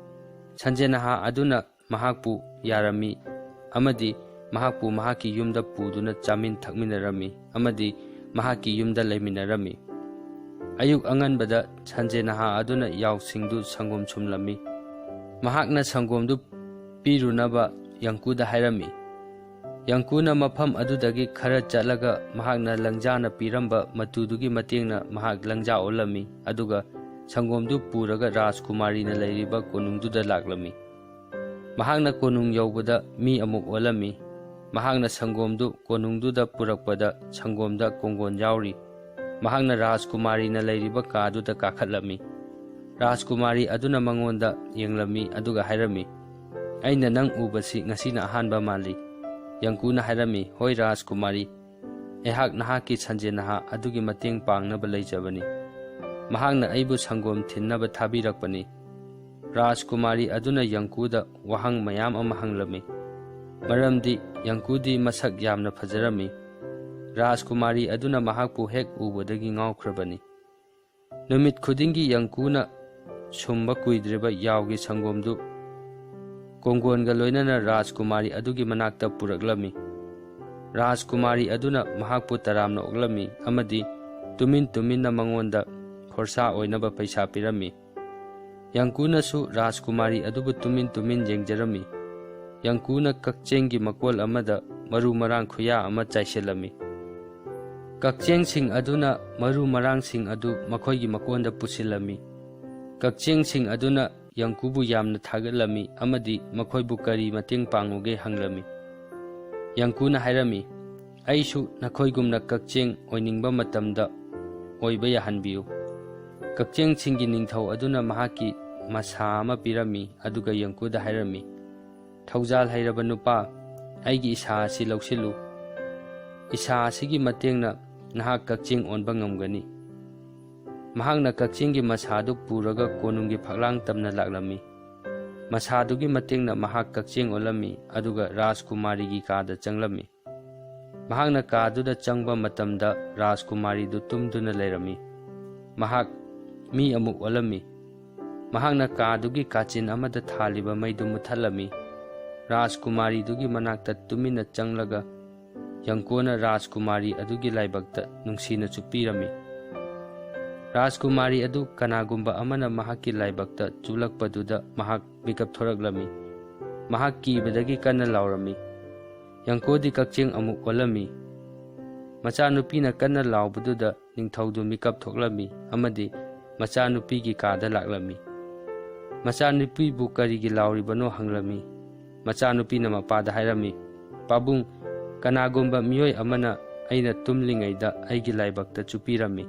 ꯁꯟꯖꯦ ꯅꯍꯥ ꯑꯗꯨꯅ ꯃꯍꯥꯛꯄꯨ ꯌꯥꯔꯝꯃꯤ ꯑꯃꯗꯤ ꯃꯍꯥꯛꯄꯨ ꯃꯍꯥꯛꯀꯤ ꯌꯨꯝꯗ ꯄꯨꯗꯨꯅ ꯆꯥꯃꯤꯟ ꯊꯛꯃꯤꯟꯅꯔꯝꯃꯤ ꯑꯃꯗꯤ ꯃꯍꯥꯛꯀꯤ ꯌꯨꯝꯗ ꯂꯩꯃꯤꯟꯅꯔꯝꯃꯤ꯫ ꯑꯌꯨꯛ ꯑꯉꯟꯕꯗ ꯁꯟꯖꯦ ꯅꯍꯥ ꯑꯗꯨꯅ ꯌꯥꯎꯁꯤꯡꯗꯨ ꯁꯪꯒꯣꯝ ꯁꯨꯝꯂꯝꯃꯤ꯫ ꯃꯍꯥꯛꯅ ꯁꯪꯒꯣꯝꯗꯨ ꯄꯤꯔꯨꯅꯕ ꯌꯪꯀꯨꯗ ꯍꯥꯏꯔꯝꯃꯤ꯫ ꯌꯪꯀꯨꯅ ꯃꯐꯝ ꯑꯗꯨꯗꯒꯤ ꯈꯔ ꯆꯠꯂꯒ ꯃꯍꯥꯛꯅ ꯂꯪꯖꯥꯅ ꯄꯤꯔꯝꯕ ꯃꯇꯨꯗꯨꯒꯤ ꯃꯇꯦꯡꯅ ꯃꯍꯥꯛ ꯂꯪꯖꯥ ꯑꯣꯜꯂꯝꯃꯤ, ꯑꯗꯨꯒ ꯁꯪꯒꯣꯝꯗꯨ ꯄꯨꯔꯒ ꯔꯥꯖꯀꯨꯃꯥꯔꯤꯅ ꯂꯩꯔꯤꯕ ꯀꯣꯅꯨꯡꯗꯨꯗ ꯂꯥꯛꯂꯝꯃꯤ꯫ ꯃꯍꯥꯛꯅ ꯀꯣꯅꯨꯡ ꯌꯧꯕꯗ ꯃꯤ ꯑꯃꯨꯛ ꯑꯣꯜꯂꯝꯃꯤ꯫ ꯃꯍꯥꯛꯅ ꯁꯪꯒꯣꯝꯗꯨ ꯀꯣꯅꯨꯡꯗꯨꯗ ꯄꯨꯔꯛꯄꯗ ꯁꯪꯒꯣꯝꯗ ꯀꯣꯡꯒꯣꯟ ꯌꯥꯎꯔꯤ꯫ ꯃꯍꯥꯛꯅ ꯔꯥꯖꯀꯨꯃꯥꯔꯤꯅ ꯂꯩꯔꯤꯕ ꯀꯥꯗꯨꯗ ꯀꯥꯈꯠꯂꯝꯃꯤ꯫ ꯔꯥꯖꯀꯨꯃꯥꯔꯤ ꯑꯗꯨꯅ ꯃꯉꯣꯟꯗ ꯌꯦꯡꯂꯝꯃꯤ ꯑꯗꯨꯒ ꯍꯥꯏꯔꯝꯃꯤ, "ꯑꯩꯅ ꯅꯪ ꯎꯕꯁꯤ ꯉꯁꯤꯅ ꯑꯍꯥꯟꯕ ꯃꯥꯜꯂꯤ"꯫ ꯌꯪꯀꯨꯅ ꯍꯥꯏꯔꯝꯃꯤ, "ꯍꯣꯏ ꯔꯥꯖꯀꯨꯃꯥꯔꯤ, ꯑꯩꯍꯥꯛ ꯅꯍꯥꯛꯀꯤ ꯁꯟꯖꯦ ꯅꯍꯥ ꯑꯗꯨꯒꯤ ꯃꯇꯦꯡ ꯄꯥꯡꯅꯕ ꯂꯩꯖꯕꯅꯤ꯫ ꯃꯍꯥꯛꯅ ꯑꯩꯕꯨ ꯁꯪꯒꯣꯝ ꯊꯤꯟꯅꯕ ꯊꯥꯕꯤꯔꯛꯄꯅꯤ"꯫ ꯔꯥꯖꯀꯨꯃꯥꯔꯤ ꯑꯗꯨꯅ ꯌꯪꯀꯨꯗ ꯋꯥꯍꯪ ꯃꯌꯥꯝ ꯑꯃ ꯍꯪꯂꯝꯃꯤ, ꯃꯔꯝꯗꯤ ꯌꯪꯀꯨꯗꯤ ꯃꯁꯛ ꯌꯥꯝꯅ ꯐꯖꯔꯝꯃꯤ꯫ ꯔꯥꯖꯀꯨꯃꯥꯔꯤ ꯑꯗꯨꯅ ꯃꯍꯥꯛꯄꯨ ꯍꯦꯛ ꯎꯕꯗꯒꯤ ꯉꯥꯎꯈ꯭ꯔꯕꯅꯤ꯫ ꯅꯨꯃꯤꯠ ꯈꯨꯗꯤꯡꯒꯤ ꯌꯪꯀꯨꯅ ꯁꯨꯝꯕ ꯀꯨꯏꯗ꯭ꯔꯤꯕ ꯌꯥꯎꯒꯤ ꯁꯪꯒꯣꯝꯗꯨ ꯀꯣꯡꯒꯣꯟꯒ ꯂꯣꯏꯅꯅ ꯔꯥꯖꯀꯨꯃꯥꯔꯤ ꯑꯗꯨꯒꯤ ꯃꯅꯥꯛꯇ ꯄꯨꯔꯛꯂꯝꯃꯤ꯫ ꯔꯥꯖꯀꯨꯃꯥꯔꯤ ꯑꯗꯨꯅ ꯃꯍꯥꯛꯄꯨ ꯇꯔꯥꯝꯅ ꯑꯣꯛꯂꯝꯃꯤ ꯑꯃꯗꯤ ꯇꯨꯃꯤꯟ ꯇꯨꯃꯤꯟꯅ ꯃꯉꯣꯟꯗ ꯈꯣꯔꯁꯥ ꯑꯣꯏꯅꯕ ꯄꯩꯁꯥ ꯄꯤꯔꯝꯃꯤ꯫ ꯌꯪꯀꯨꯅꯁꯨ ꯔꯥꯖꯀꯨꯃꯥꯔꯤ ꯑꯗꯨꯕꯨ ꯇꯨꯃꯤꯟ ꯇꯨꯃꯤꯟ ꯌꯦꯡꯖꯔꯝꯃꯤ꯫ ꯌꯪꯀꯨꯅ ꯀꯛꯆꯦꯡꯒꯤ ꯃꯀꯣꯜ ꯑꯃꯗ ꯃꯔꯨ ꯃꯔꯥꯡ ꯈꯨꯌꯥ ꯑꯃ ꯆꯥꯏꯁꯤꯜꯂꯝꯃꯤ꯫ ꯀꯛꯆꯦꯡꯁꯤꯡ ꯑꯗꯨꯅ ꯃꯔꯨ ꯃꯔꯥꯡꯁꯤꯡ ꯑꯗꯨ ꯃꯈꯣꯏꯒꯤ ꯃꯀꯣꯟꯗ ꯄꯨꯁꯤꯜꯂꯝꯃꯤ꯫ ꯀꯛꯆꯦꯡꯁꯤꯡ ꯑꯗꯨꯅ ꯌꯪꯀꯨꯕꯨ ꯌꯥꯝꯅ ꯊꯥꯒꯠꯂꯝꯃꯤ ꯑꯃꯗꯤ ꯃꯈꯣꯏꯕꯨ ꯀꯔꯤ ꯃꯇꯦꯡ ꯄꯥꯡꯉꯨꯒꯦ ꯍꯪꯂꯝꯃꯤ꯫ ꯌꯪꯀꯨꯅ ꯍꯥꯏꯔꯝꯃꯤ, "ꯑꯩꯁꯨ ꯅꯈꯣꯏꯒꯨꯝꯅ ꯀꯛꯆꯦꯡ ꯑꯣꯏꯅꯤꯡꯕ ꯃꯇꯝꯗ ꯑꯣꯏꯕ ꯌꯥꯍꯟꯕꯤꯌꯨ꯫" ꯀꯛꯆꯦꯡꯁꯤꯡꯒꯤ ꯅꯤꯡꯊꯧ ꯑꯗꯨꯅ ꯃꯍꯥꯛꯀꯤ ꯃꯁꯥ ꯑꯃ ꯄꯤꯔꯝꯃꯤ, ꯑꯗꯨꯒ ꯌꯪꯀꯨꯗ ꯍꯥꯏꯔꯝꯃꯤ, "ꯊꯧꯖꯥꯜ ꯍꯩꯔꯕ ꯅꯨꯄꯥ, ꯑꯩꯒꯤ ꯏꯁꯥ ꯑꯁꯤ ꯂꯧꯁꯤꯜꯂꯨ꯫ ꯏꯁꯥ ꯑꯁꯤꯒꯤ ꯃꯇꯦꯡꯅ ꯅꯍꯥꯛ ꯀꯛꯆꯦꯡ ꯑꯣꯟꯕ ꯉꯝꯒꯅꯤ꯫" ꯃꯍꯥꯛꯅ ꯀꯛꯆꯦꯡꯒꯤ ꯃꯁꯥꯗꯨ ꯄꯨꯔꯒ ꯀꯣꯅꯨꯡꯒꯤ ꯐꯛꯂꯥꯡ ꯇꯝꯅ ꯂꯥꯛꯂꯝꯃꯤ꯫ ꯃꯁꯥꯗꯨꯒꯤ ꯃꯇꯦꯡꯅ ꯃꯍꯥꯛ ꯀꯛꯆꯦꯡ ꯑꯣꯜꯂꯝꯃꯤ, ꯑꯗꯨꯒ ꯔꯥꯖꯀꯨꯃꯥꯔꯤꯒꯤ ꯀꯥꯗ ꯆꯪꯂꯝꯃꯤ꯫ ꯃꯍꯥꯛꯅ ꯀꯥꯗꯨꯗ ꯆꯪꯕ ꯃꯇꯝꯗ ꯔꯥꯖꯀꯨꯃꯥꯔꯤꯗꯨ ꯇꯨꯝꯗꯨꯅ ꯂꯩꯔꯝꯃꯤ꯫ ꯃꯍꯥꯛ ꯃꯤ ꯑꯃꯨꯛ ꯑꯣꯜꯂꯝꯃꯤ꯫ ꯃꯍꯥꯛꯅ ꯀꯥꯗꯨꯒꯤ ꯀꯥꯆꯤꯟ ꯑꯃꯗ ꯊꯥꯜꯂꯤꯕ ꯃꯩꯗꯨ ꯃꯨꯊꯠꯂꯝꯃꯤ꯫ ꯔꯥꯖꯀꯨꯃꯥꯔꯤꯗꯨꯒꯤ ꯃꯅꯥꯛꯇ ꯇꯨꯃꯤꯟꯅ ꯆꯪꯂꯒ ꯌꯪꯀꯣꯅ ꯔꯥꯖꯀꯨꯃꯥꯔꯤ ꯑꯗꯨꯒꯤ ꯂꯥꯏꯕꯛꯇ ꯅꯨꯡꯁꯤꯅ ꯆꯨꯞꯄꯤꯔꯝꯃꯤ꯫ ꯔꯥꯖꯀꯨꯃꯥꯔꯤ ꯑꯗꯨ ꯀꯅꯥꯒꯨꯝꯕ ꯑꯃꯅ ꯃꯍꯥꯛꯀꯤ ꯂꯥꯏꯕꯛꯇ ꯆꯨꯞꯂꯛꯄꯗꯨꯗ ꯃꯍꯥꯛ ꯃꯤꯀꯞ ꯊꯣꯔꯛꯂꯝꯃꯤ꯫ ꯃꯍꯥꯛ ꯀꯤꯕꯗꯒꯤ ꯀꯟꯅ ꯂꯥꯎꯔꯝꯃꯤ꯫ ꯌꯪꯀꯣꯗꯤ ꯀꯛꯆꯦꯡ ꯑꯃꯨꯛ ꯑꯣꯜꯂꯝꯃꯤ꯫ ꯃꯆꯥꯅꯨꯄꯤꯅ ꯀꯟꯅ ꯂꯥꯎꯕꯗꯨꯗ ꯅꯤꯡꯊꯧꯗꯨ ꯃꯤꯀꯞ ꯊꯣꯛꯂꯝꯃꯤ ꯑꯃꯗꯤ ꯃꯆꯥꯅꯨꯄꯤꯒꯤ ꯀꯥꯗ ꯂꯥꯛꯂꯝꯃꯤ꯫ ꯃꯆꯥꯅꯨꯄꯤꯕꯨ ꯀꯔꯤꯒꯤ ꯂꯥꯎꯔꯤꯕꯅꯣ ꯍꯪꯂꯝꯃꯤ꯫ ꯃꯆꯥꯅꯨꯄꯤꯅ ꯃꯄꯥꯗ ꯍꯥꯏꯔꯝꯃꯤ, "ꯄꯥꯕꯨꯡ, ꯀꯅꯥꯒꯨꯝꯕ ꯃꯤꯑꯣꯏ ꯑꯃꯅ ꯑꯩꯅ ꯇꯨꯝꯂꯤꯉꯩꯗ ꯑꯩꯒꯤ ꯂꯥꯏꯕꯛꯇ ꯆꯨꯞꯄꯤꯔꯝꯃꯤ꯫"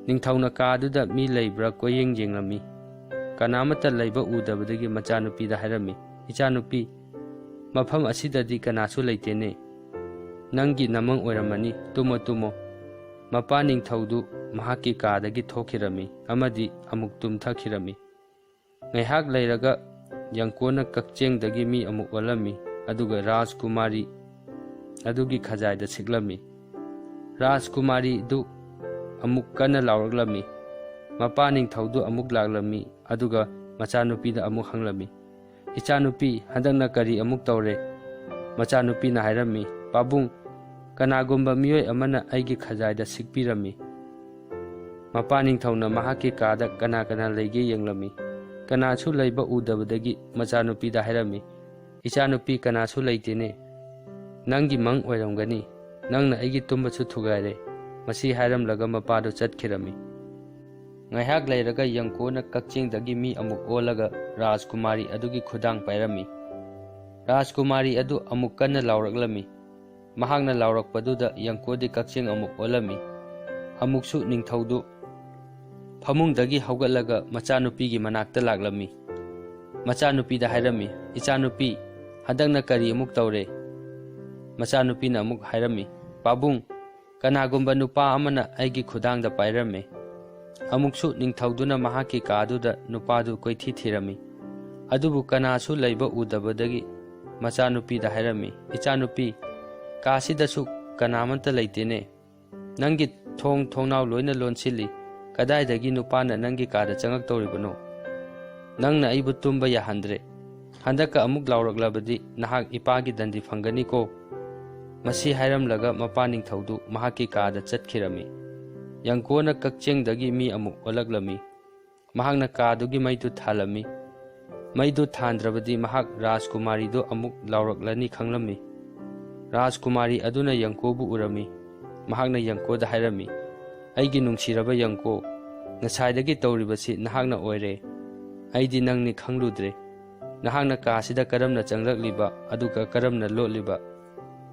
ꯅꯤꯡꯊꯧꯅ ꯀꯥꯗꯨꯗ ꯃꯤ ꯂꯩꯕ꯭ꯔꯥ ꯀꯣꯏꯌꯦꯡ ꯌꯦꯡꯂꯝꯃꯤ꯫ ꯀꯅꯥꯃꯠꯇ ꯂꯩꯕ ꯎꯗꯕꯗꯒꯤ ꯃꯆꯥꯅꯨꯄꯤꯗ ꯍꯥꯏꯔꯝꯃꯤ, "ꯏꯆꯥꯅꯨꯄꯤ, ꯃꯐꯝ ꯑꯁꯤꯗꯗꯤ ꯀꯅꯥꯁꯨ ꯂꯩꯇꯦꯅꯦ꯫ ꯅꯪꯒꯤ ꯅꯃꯪ ꯑꯣꯏꯔꯝꯃꯅꯤ, ꯇꯨꯝꯃꯣ, ꯇꯨꯝꯃꯣ꯫" ꯃꯄꯥ ꯅꯤꯡꯊꯧꯗꯨ ꯃꯍꯥꯛꯀꯤ ꯀꯥꯗꯒꯤ ꯊꯣꯛꯈꯤꯔꯝꯃꯤ ꯑꯃꯗꯤ ꯑꯃꯨꯛ ꯇꯨꯝꯊꯈꯤꯔꯝꯃꯤ꯫ ꯉꯥꯏꯍꯥꯛ ꯂꯩꯔꯒ ꯌꯪꯀꯣꯅ ꯀꯛꯆꯦꯡꯗꯒꯤ ꯃꯤ ꯑꯃꯨꯛ ꯑꯣꯜꯂꯝꯃꯤ, ꯑꯗꯨꯒ ꯔꯥꯖꯀꯨꯃꯥꯔꯤ ꯑꯗꯨꯒꯤ ꯈꯖꯥꯏꯗ ꯁꯤꯛꯂꯝꯃꯤ꯫ ꯔꯥꯖꯀꯨꯃꯥꯔꯤꯗꯨ ꯑꯃꯨꯛ ꯀꯟꯅ ꯂꯥꯎꯔꯛꯂꯝꯃꯤ꯫ ꯃꯄꯥ ꯅꯤꯡꯊꯧꯗꯨ ꯑꯃꯨꯛ ꯂꯥꯛꯂꯝꯃꯤ, ꯑꯗꯨꯒ ꯃꯆꯥꯅꯨꯄꯤꯗ ꯑꯃꯨꯛ ꯍꯪꯂꯝꯃꯤ, "ꯏꯆꯥꯅꯨꯄꯤ, ꯍꯟꯗꯛꯅ ꯀꯔꯤ ꯑꯃꯨꯛ ꯇꯧꯔꯦ?" ꯃꯆꯥꯅꯨꯄꯤꯅ ꯍꯥꯏꯔꯝꯃꯤ, "ꯄꯥꯕꯨꯡ, ꯀꯅꯥꯒꯨꯝꯕ ꯃꯤꯑꯣꯏ ꯑꯃꯅ ꯑꯩꯒꯤ ꯈꯖꯥꯏꯗ ꯁꯤꯛꯄꯤꯔꯝꯃꯤ꯫" ꯃꯄꯥ ꯅꯤꯡꯊꯧꯅ ꯃꯍꯥꯛꯀꯤ ꯀꯥꯗ ꯀꯅꯥ ꯀꯅꯥ ꯂꯩꯒꯦ ꯌꯦꯡꯂꯝꯃꯤ꯫ ꯀꯅꯥꯁꯨ ꯂꯩꯕ ꯎꯗꯕꯗꯒꯤ ꯃꯆꯥꯅꯨꯄꯤꯗ ꯍꯥꯏꯔꯝꯃꯤ, "ꯏꯆꯥꯅꯨꯄꯤ, ꯀꯅꯥꯁꯨ ꯂꯩꯇꯦꯅꯦ꯫ ꯅꯪꯒꯤ ꯃꯪ ꯑꯣꯏꯔꯝꯒꯅꯤ꯫ ꯅꯪꯅ ꯑꯩꯒꯤ ꯇꯨꯝꯕꯁꯨ ꯊꯨꯒꯥꯏꯔꯦ꯫" ꯃꯁꯤ ꯍꯥꯏꯔꯝꯂꯒ ꯃꯄꯥꯗꯨ ꯆꯠꯈꯤꯔꯝꯃꯤ꯫ ꯉꯥꯏꯍꯥꯛ ꯂꯩꯔꯒ ꯌꯪꯀꯣꯅ ꯀꯛꯆꯦꯡꯗꯒꯤ ꯃꯤ ꯑꯃꯨꯛ ꯑꯣꯜꯂꯒ ꯔꯥꯖꯀꯨꯃꯥꯔꯤ ꯑꯗꯨꯒꯤ ꯈꯨꯗꯥꯡ ꯄꯥꯏꯔꯝꯃꯤ꯫ ꯔꯥꯖꯀꯨꯃꯥꯔꯤ ꯑꯗꯨ ꯑꯃꯨꯛ ꯀꯟꯅ ꯂꯥꯎꯔꯛꯂꯝꯃꯤ꯫ ꯃꯍꯥꯛꯅ ꯂꯥꯎꯔꯛꯄꯗꯨꯗ ꯌꯪꯀꯣꯗꯤ ꯀꯛꯆꯦꯡ ꯑꯃꯨꯛ ꯑꯣꯜꯂꯝꯃꯤ꯫ ꯑꯃꯨꯛꯁꯨ ꯅꯤꯡꯊꯧꯗꯨ ꯐꯃꯨꯡꯗꯒꯤ ꯍꯧꯒꯠꯂꯒ ꯃꯆꯥꯅꯨꯄꯤꯒꯤ ꯃꯅꯥꯛꯇ ꯂꯥꯛꯂꯝꯃꯤ꯫ ꯃꯆꯥꯅꯨꯄꯤꯗ ꯍꯥꯏꯔꯝꯃꯤ, "ꯏꯆꯥꯅꯨꯄꯤ, ꯍꯟꯗꯛꯅ ꯀꯔꯤ ꯑꯃꯨꯛ ꯇꯧꯔꯦ?" ꯃꯆꯥꯅꯨꯄꯤꯅ ꯑꯃꯨꯛ ꯍꯥꯏꯔꯝꯃꯤ, "ꯄꯥꯕꯨꯡ, ꯀꯅꯥꯒꯨꯝꯕ ꯅꯨꯄꯥ ꯑꯃꯅ ꯑꯩꯒꯤ ꯈꯨꯗꯥꯡꯗ ꯄꯥꯏꯔꯝꯃꯦ꯫" ꯑꯃꯨꯛꯁꯨ ꯅꯤꯡꯊꯧꯗꯨꯅ ꯃꯍꯥꯛꯀꯤ ꯀꯥꯗꯨꯗ ꯅꯨꯄꯥꯗꯨ ꯀꯣꯏꯊꯤ ꯊꯤꯔꯝꯃꯤ꯫ ꯑꯗꯨꯕꯨ ꯀꯅꯥꯁꯨ ꯂꯩꯕ ꯎꯗꯕꯗꯒꯤ ꯃꯆꯥꯅꯨꯄꯤꯗ ꯍꯥꯏꯔꯝꯃꯤ, "ꯏꯆꯥꯅꯨꯄꯤ, ꯀꯥꯁꯤꯗꯁꯨ ꯀꯅꯥꯃꯠꯇ ꯂꯩꯇꯦꯅꯦ꯫ ꯅꯪꯒꯤ ꯊꯣꯡ ꯊꯣꯡꯅꯥꯎ ꯂꯣꯏꯅ ꯂꯣꯟꯁꯤꯜꯂꯤ꯫ ꯀꯗꯥꯏꯗꯒꯤ ꯅꯨꯄꯥꯅ ꯅꯪꯒꯤ ꯀꯥꯗ ꯆꯪꯉꯛꯇꯧꯔꯤꯕꯅꯣ? ꯅꯪꯅ ꯑꯩꯕꯨ ꯇꯨꯝꯕ ꯌꯥꯍꯟꯗ꯭ꯔꯦ꯫ ꯍꯟꯗꯛꯀ ꯑꯃꯨꯛ ꯂꯥꯎꯔꯛꯂꯕꯗꯤ ꯅꯍꯥꯛ ꯏꯄꯥꯒꯤ ꯗꯟꯗꯤ ꯐꯪꯒꯅꯤꯀꯣ꯫" ꯃꯁꯤ ꯍꯥꯏꯔꯝꯂꯒ ꯃꯄꯥ ꯅꯤꯡꯊꯧꯗꯨ ꯃꯍꯥꯛꯀꯤ ꯀꯥꯗ ꯆꯠꯈꯤꯔꯝꯃꯤ꯫ ꯌꯪꯀꯣꯅ ꯀꯛꯆꯦꯡꯗꯒꯤ ꯃꯤ ꯑꯃꯨꯛ ꯑꯣꯜꯂꯛꯂꯝꯃꯤ꯫ ꯃꯍꯥꯛꯅ ꯀꯥꯗꯨꯒꯤ ꯃꯩꯗꯨ ꯊꯥꯜꯂꯝꯃꯤ꯫ ꯃꯩꯗꯨ ꯊꯥꯟꯗ꯭ꯔꯕꯗꯤ ꯃꯍꯥꯛ ꯔꯥꯖꯀꯨꯃꯥꯔꯤꯗꯨ ꯑꯃꯨꯛ ꯂꯥꯎꯔꯛꯂꯅꯤ ꯈꯪꯂꯝꯃꯤ꯫ ꯔꯥꯖꯀꯨꯃꯥꯔꯤ ꯑꯗꯨꯅ ꯌꯪꯀꯣꯕꯨ ꯎꯔꯝꯃꯤ꯫ ꯃꯍꯥꯛꯅ ꯌꯪꯀꯣꯗ ꯍꯥꯏꯔꯝꯃꯤ, "ꯑꯩꯒꯤ ꯅꯨꯡꯁꯤꯔꯕ ꯌꯪꯀꯣ, ꯉꯁꯥꯏꯗꯒꯤ ꯇꯧꯔꯤꯕꯁꯤ ꯅꯍꯥꯛꯅ ꯑꯣꯏꯔꯦ꯫ ꯑꯩꯗꯤ ꯅꯪꯅꯤ ꯈꯪꯂꯨꯗ꯭ꯔꯦ꯫ ꯅꯍꯥꯛꯅ ꯀꯥꯁꯤꯗ ꯀꯔꯝꯅ ꯆꯪꯂꯛꯂꯤꯕ ꯑꯗꯨꯒ ꯀꯔꯝꯅ ꯂꯣꯠꯂꯤꯕ?"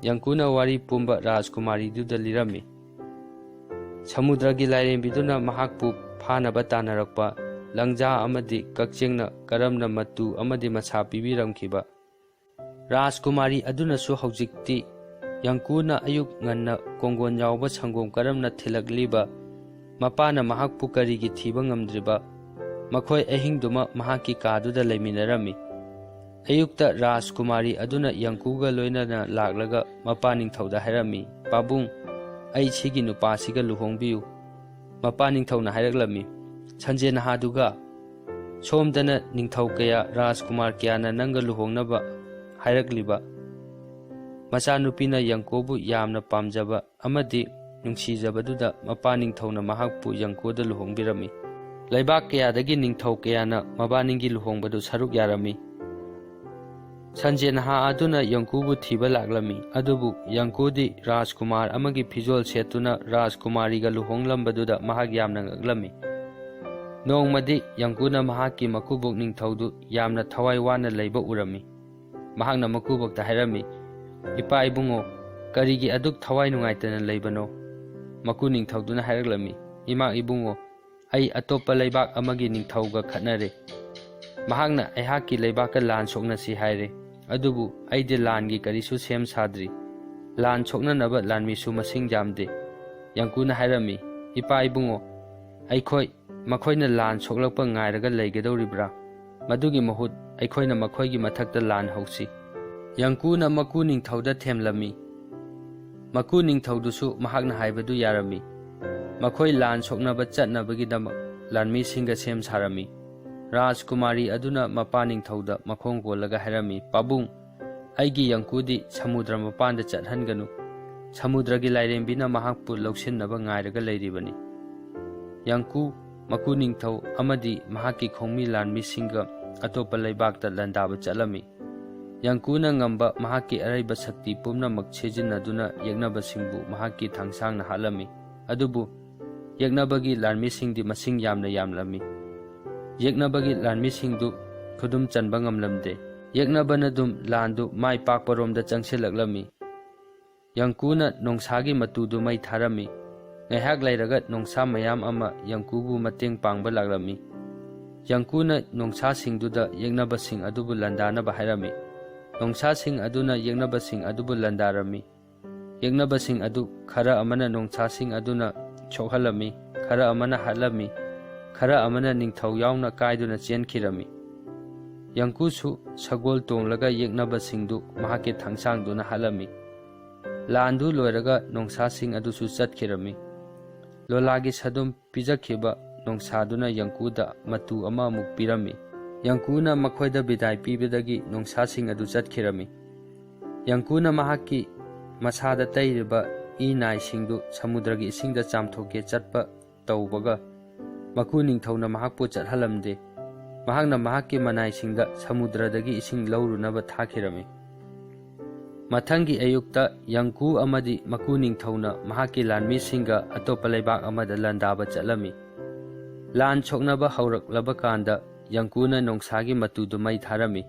ꯌꯪꯀꯨꯅ ꯋꯥꯔꯤ ꯄꯨꯝꯕ ꯔꯥꯖꯀꯨꯃꯥꯔꯤꯗꯨꯗ ꯂꯤꯔꯝꯃꯤ꯫ ꯁꯃꯨꯗ꯭ꯔꯒꯤ ꯂꯥꯏꯔꯦꯝꯕꯤꯗꯨꯅ ꯃꯍꯥꯛꯄꯨ ꯐꯥꯅꯕ ꯇꯥꯟꯅꯔꯛꯄ, ꯂꯪꯖꯥ ꯑꯃꯗꯤ ꯀꯛꯆꯦꯡꯅ ꯀꯔꯝꯅ ꯃꯇꯨ ꯑꯃꯗꯤ ꯃꯁꯥ ꯄꯤꯕꯤꯔꯝꯈꯤꯕ, ꯔꯥꯖꯀꯨꯃꯥꯔꯤ ꯑꯗꯨꯅꯁꯨ ꯍꯧꯖꯤꯛꯇꯤ ꯌꯪꯀꯨꯅ ꯑꯌꯨꯛ ꯉꯟꯅ ꯀꯣꯡꯒꯣꯟ ꯌꯥꯎꯕ ꯁꯪꯒꯣꯝ ꯀꯔꯝꯅ ꯊꯤꯜꯂꯛꯂꯤꯕ, ꯃꯄꯥꯅ ꯃꯍꯥꯛꯄꯨ ꯀꯔꯤꯒꯤ ꯊꯤꯕ ꯉꯝꯗ꯭ꯔꯤꯕ, ꯃꯈꯣꯏ ꯑꯍꯤꯡꯗꯨꯃ ꯃꯍꯥꯛꯀꯤ ꯀꯥꯗꯨꯗ ꯂꯩꯃꯤꯟꯅꯔꯝꯃꯤ꯫ ꯑꯌꯨꯛꯇ ꯔꯥꯖꯀꯨꯃꯥꯔꯤ ꯑꯗꯨꯅ ꯌꯪꯀꯨꯒ ꯂꯣꯏꯅꯅ ꯂꯥꯛꯂꯒ ꯃꯄꯥ ꯅꯤꯡꯊꯧꯗ ꯍꯥꯏꯔꯝꯃꯤ, "ꯄꯥꯕꯨꯡ, ꯑꯩ ꯁꯤꯒꯤ ꯅꯨꯄꯥꯁꯤꯒ ꯂꯨꯍꯣꯡꯕꯤꯌꯨ꯫" ꯃꯄꯥ ꯅꯤꯡꯊꯧꯅ ꯍꯥꯏꯔꯛꯂꯝꯃꯤ, "ꯁꯟꯖꯦ ꯅꯍꯥꯗꯨꯒ ꯁꯣꯝꯗꯅ ꯅꯤꯡꯊꯧ ꯀꯌꯥ, ꯔꯥꯖꯀꯨꯃꯥꯔ ꯀꯌꯥꯅ ꯅꯪꯒ ꯂꯨꯍꯣꯡꯅꯕ ꯍꯥꯏꯔꯛꯂꯤꯕ?" ꯃꯆꯥꯅꯨꯄꯤꯅ ꯌꯪꯀꯣꯕꯨ ꯌꯥꯝꯅ ꯄꯥꯝꯖꯕ ꯑꯃꯗꯤ ꯅꯨꯡꯁꯤꯖꯕꯗꯨꯗ ꯃꯄꯥ ꯅꯤꯡꯊꯧꯅ ꯃꯍꯥꯛꯄꯨ ꯌꯪꯀꯨꯗ ꯂꯨꯍꯣꯡꯕꯤꯔꯝꯃꯤ꯫ ꯂꯩꯕꯥꯛ ꯀꯌꯥꯗꯒꯤ ꯅꯤꯡꯊꯧ ꯀꯌꯥꯅ ꯃꯕꯥꯅꯤꯒꯤ ꯂꯨꯍꯣꯡꯕꯗꯨ ꯁꯔꯨꯛ ꯌꯥꯔꯝꯃꯤ꯫ ꯁꯟꯖꯦ ꯅꯍꯥ ꯑꯗꯨꯅ ꯌꯪꯀꯨꯕꯨ ꯊꯤꯕ ꯂꯥꯛꯂꯝꯃꯤ, ꯑꯗꯨꯕꯨ ꯌꯪꯀꯨꯗꯤ ꯔꯥꯖꯀꯨꯃꯥꯔ ꯑꯃꯒꯤ ꯐꯤꯖꯣꯜ ꯁꯦꯠꯇꯨꯅ ꯔꯥꯖꯀꯨꯃꯥꯔꯤꯒ ꯂꯨꯍꯣꯡꯂꯝꯕꯗꯨꯗ ꯃꯍꯥꯛ ꯌꯥꯝꯅ ꯉꯛꯂꯝꯃꯤ꯫ ꯅꯣꯡꯃꯗꯤ ꯌꯪꯀꯨꯅ ꯃꯍꯥꯛꯀꯤ ꯃꯀꯨꯕꯣꯛ ꯅꯤꯡꯊꯧꯗꯨ ꯌꯥꯝꯅ ꯊꯋꯥꯏ ꯋꯥꯅ ꯂꯩꯕ ꯎꯔꯝꯃꯤ꯫ ꯃꯍꯥꯛꯅ ꯃꯀꯨꯕꯣꯛꯇ ꯍꯥꯏꯔꯝꯃꯤ, "ꯏꯄꯥ ꯏꯕꯨꯡꯉꯣ, ꯀꯔꯤꯒꯤ ꯑꯗꯨꯛ ꯊꯋꯥꯏ ꯅꯨꯡꯉꯥꯏꯇꯅ ꯂꯩꯕꯅꯣ?" ꯃꯀꯨ ꯅꯤꯡꯊꯧꯗꯨꯅ ꯍꯥꯏꯔꯛꯂꯝꯃꯤ, "ꯏꯃꯥ ꯏꯕꯨꯡꯉꯣ, ꯑꯩ ꯑꯇꯣꯞꯄ ꯂꯩꯕꯥꯛ ꯑꯃꯒꯤ ꯅꯤꯡꯊꯧꯒ ꯈꯠꯅꯔꯦ꯫ ꯃꯍꯥꯛꯅ ꯑꯩꯍꯥꯛꯀꯤ ꯂꯩꯕꯥꯛꯀ ꯂꯥꯟ ꯁꯣꯛꯅꯁꯤ ꯍꯥꯏꯔꯦ, ꯑꯗꯨꯕꯨ ꯑꯩꯗꯤ ꯂꯥꯟꯒꯤ ꯀꯔꯤꯁꯨ ꯁꯦꯝ ꯁꯥꯗ꯭ꯔꯤ꯫ ꯂꯥꯟ ꯁꯣꯛꯅꯅꯕ ꯂꯥꯟꯃꯤꯁꯨ ꯃꯁꯤꯡ ꯌꯥꯝꯗꯦ꯫" ꯌꯪꯀꯨꯅ ꯍꯥꯏꯔꯝꯃꯤ, "ꯏꯄꯥ ꯏꯕꯨꯡꯉꯣ, ꯑꯩꯈꯣꯏ ꯃꯈꯣꯏꯅ ꯂꯥꯟ ꯁꯣꯛꯂꯛꯄ ꯉꯥꯏꯔꯒ ꯂꯩꯒꯗꯧꯔꯤꯕ꯭ꯔꯥ? ꯃꯗꯨꯒꯤ ꯃꯍꯨꯠ ꯑꯩꯈꯣꯏꯅ ꯃꯈꯣꯏꯒꯤ ꯃꯊꯛꯇ ꯂꯥꯟ ꯍꯧꯁꯤ꯫" ꯌꯪꯀꯨꯅ ꯃꯀꯨ ꯅꯤꯡꯊꯧꯗ ꯊꯦꯝꯂꯝꯃꯤ꯫ ꯃꯀꯨ ꯅꯤꯡꯊꯧꯗꯨꯁꯨ ꯃꯍꯥꯛꯅ ꯍꯥꯏꯕꯗꯨ ꯌꯥꯔꯝꯃꯤ꯫ ꯃꯈꯣꯏ ꯂꯥꯟ ꯁꯣꯛꯅꯕ ꯆꯠꯅꯕꯒꯤꯗꯃꯛ ꯂꯥꯟꯃꯤꯁꯤꯡꯒ ꯁꯦꯝ ꯁꯥꯔꯝꯃꯤ꯫ ꯔꯥꯖꯀꯨꯃꯥꯔꯤ ꯑꯗꯨꯅ ꯃꯄꯥ ꯅꯤꯡꯊꯧꯗ ꯃꯈꯣꯡ ꯀꯣꯜꯂꯒ ꯍꯥꯏꯔꯝꯃꯤ, "ꯄꯥꯕꯨꯡ, ꯑꯩꯒꯤ ꯌꯪꯀꯨꯗꯤ ꯁꯃꯨꯗ꯭ꯔ ꯃꯄꯥꯟꯗ ꯆꯠꯍꯟꯒꯅꯨ꯫ ꯁꯃꯨꯗ꯭ꯔꯒꯤ ꯂꯥꯏꯔꯦꯝꯕꯤꯅ ꯃꯍꯥꯛꯄꯨ ꯂꯧꯁꯤꯟꯅꯕ ꯉꯥꯏꯔꯒ ꯂꯩꯔꯤꯕꯅꯤ꯫" ꯌꯪꯀꯨ, ꯃꯀꯨ ꯅꯤꯡꯊꯧ ꯑꯃꯗꯤ ꯃꯍꯥꯛꯀꯤ ꯈꯣꯡꯃꯤ ꯂꯥꯟꯃꯤꯁꯤꯡꯒ ꯑꯇꯣꯞꯄ ꯂꯩꯕꯥꯛꯇ ꯂꯥꯟꯗꯥꯕ ꯆꯠꯂꯝꯃꯤ꯫ ꯌꯪꯀꯨꯅ ꯉꯝꯕ ꯃꯍꯥꯛꯀꯤ ꯑꯔꯩꯕ ꯁꯛꯇꯤ ꯄꯨꯝꯅꯃꯛ ꯁꯤꯖꯤꯟꯅꯗꯨꯅ ꯌꯦꯛꯅꯕꯁꯤꯡꯕꯨ ꯃꯍꯥꯛꯀꯤ ꯊꯥꯡꯁꯥꯡꯅ ꯍꯥꯠꯂꯝꯃꯤ꯫ ꯑꯗꯨꯕꯨ ꯌꯦꯛꯅꯕꯒꯤ ꯂꯥꯟꯃꯤꯁꯤꯡꯗꯤ ꯃꯁꯤꯡ ꯌꯥꯝꯅ ꯌꯥꯝꯂꯝꯃꯤ꯫ ꯌꯦꯛꯅꯕꯒꯤ ꯂꯥꯟꯃꯤꯁꯤꯡꯗꯨ ꯈꯨꯗꯨꯝ ꯆꯟꯕ ꯉꯝꯂꯝꯗꯦ꯫ ꯌꯦꯛꯅꯕꯅ ꯑꯗꯨꯝ ꯂꯥꯟꯗꯨ ꯃꯥꯏ ꯄꯥꯛꯄꯔꯣꯝꯗ ꯆꯪꯁꯤꯜꯂꯛꯂꯝꯃꯤ꯫ ꯌꯪꯀꯨꯅ ꯅꯣꯡꯁꯥꯒꯤ ꯃꯇꯨꯗꯨ ꯃꯩ ꯊꯥꯔꯝꯃꯤ꯫ ꯉꯥꯏꯍꯥꯛ ꯂꯩꯔꯒ ꯅꯣꯡꯁꯥ ꯃꯌꯥꯝ ꯑꯃ ꯌꯪꯀꯨꯕꯨ ꯃꯇꯦꯡ ꯄꯥꯡꯕ ꯂꯥꯛꯂꯝꯃꯤ꯫ ꯌꯪꯀꯨꯅ ꯅꯣꯡꯁꯥꯁꯤꯡꯗꯨꯗ ꯌꯦꯛꯅꯕꯁꯤꯡ ꯑꯗꯨꯕꯨ ꯂꯥꯟꯗꯥꯅꯕ ꯍꯥꯏꯔꯝꯃꯤ꯫ ꯅꯣꯡꯁꯥꯁꯤꯡ ꯑꯗꯨꯅ ꯌꯦꯛꯅꯕꯁꯤꯡ ꯑꯗꯨꯕꯨ ꯂꯥꯟꯗꯥꯔꯝꯃꯤ꯫ ꯌꯦꯛꯅꯕꯁꯤꯡ ꯑꯗꯨ ꯈꯔ ꯑꯃꯅ ꯅꯣꯡꯁꯥꯁꯤꯡ ꯑꯗꯨꯅ ꯁꯣꯛꯍꯜꯂꯝꯃꯤ, ꯈꯔ ꯑꯃꯅ ꯍꯥꯠꯂꯝꯃꯤ, ꯈꯔ ꯑꯃꯅ ꯅꯤꯡꯊꯧ ꯌꯥꯎꯅ ꯀꯥꯏꯗꯨꯅ ꯆꯦꯟꯈꯤꯔꯝꯃꯤ꯫ ꯌꯪꯀꯨꯁꯨ ꯁꯒꯣꯜ ꯇꯣꯡꯂꯒ ꯌꯦꯛꯅꯕꯁꯤꯡꯗꯨ ꯃꯍꯥꯛꯀꯤ ꯊꯥꯡꯁꯥꯡꯗꯨꯅ ꯍꯥꯠꯂꯝꯃꯤ꯫ ꯂꯥꯟꯗꯨ ꯂꯣꯏꯔꯒ ꯅꯣꯡꯁꯥꯁꯤꯡ ꯑꯗꯨꯁꯨ ꯆꯠꯈꯤꯔꯝꯃꯤ꯫ ꯂꯣꯂꯥꯒꯤ ꯁꯥꯗꯨꯝ ꯄꯤꯖꯈꯤꯕ ꯅꯣꯡꯁꯥꯗꯨꯅ ꯌꯪꯀꯨꯗ ꯃꯇꯨ ꯑꯃ ꯑꯃꯨꯛ ꯄꯤꯔꯝꯃꯤ꯫ ꯌꯪꯀꯨꯅ ꯃꯈꯣꯏꯗ ꯕꯤꯗꯥꯏ ꯄꯤꯕꯗꯒꯤ ꯅꯣꯡꯁꯥꯁꯤꯡ ꯑꯗꯨ ꯆꯠꯈꯤꯔꯝꯃꯤ꯫ ꯌꯪꯀꯨꯅ ꯃꯍꯥꯛꯀꯤ ꯃꯁꯥꯗ ꯇꯩꯔꯤꯕ ꯏ ꯅꯥꯏꯁꯤꯡꯗꯨ ꯁꯃꯨꯗ꯭ꯔꯒꯤ ꯏꯁꯤꯡꯗ ꯆꯥꯝꯊꯣꯛꯀꯦ ꯆꯠꯄ ꯇꯧꯕꯒ, ꯃꯀꯨ ꯅꯤꯡꯊꯧꯅ ꯃꯍꯥꯛꯄꯨ ꯆꯠꯍꯜꯂꯝꯗꯦ꯫ ꯃꯍꯥꯛꯅ ꯃꯍꯥꯛꯀꯤ ꯃꯅꯥꯏꯁꯤꯡꯗ ꯁꯃꯨꯗ꯭ꯔꯗꯒꯤ ꯏꯁꯤꯡ ꯂꯧꯔꯨꯅꯕ ꯊꯥꯈꯤꯔꯝꯃꯤ꯫ ꯃꯊꯪꯒꯤ ꯑꯌꯨꯛꯇ ꯌꯪꯀꯨ ꯑꯃꯗꯤ ꯃꯀꯨ ꯅꯤꯡꯊꯧꯅ ꯃꯍꯥꯛꯀꯤ ꯂꯥꯟꯃꯤꯁꯤꯡꯒ ꯑꯇꯣꯞꯄ ꯂꯩꯕꯥꯛ ꯑꯃꯗ ꯂꯥꯟꯗꯥꯕ ꯆꯠꯂꯝꯃꯤ꯫ ꯂꯥꯟ ꯁꯣꯛꯅꯕ ꯍꯧꯔꯛꯂꯕ ꯀꯥꯟꯗ ꯌꯪꯀꯨꯅ ꯅꯣꯡꯁꯥꯒꯤ ꯃꯇꯨꯗꯨ ꯃꯩ ꯊꯥꯔꯝꯃꯤ꯫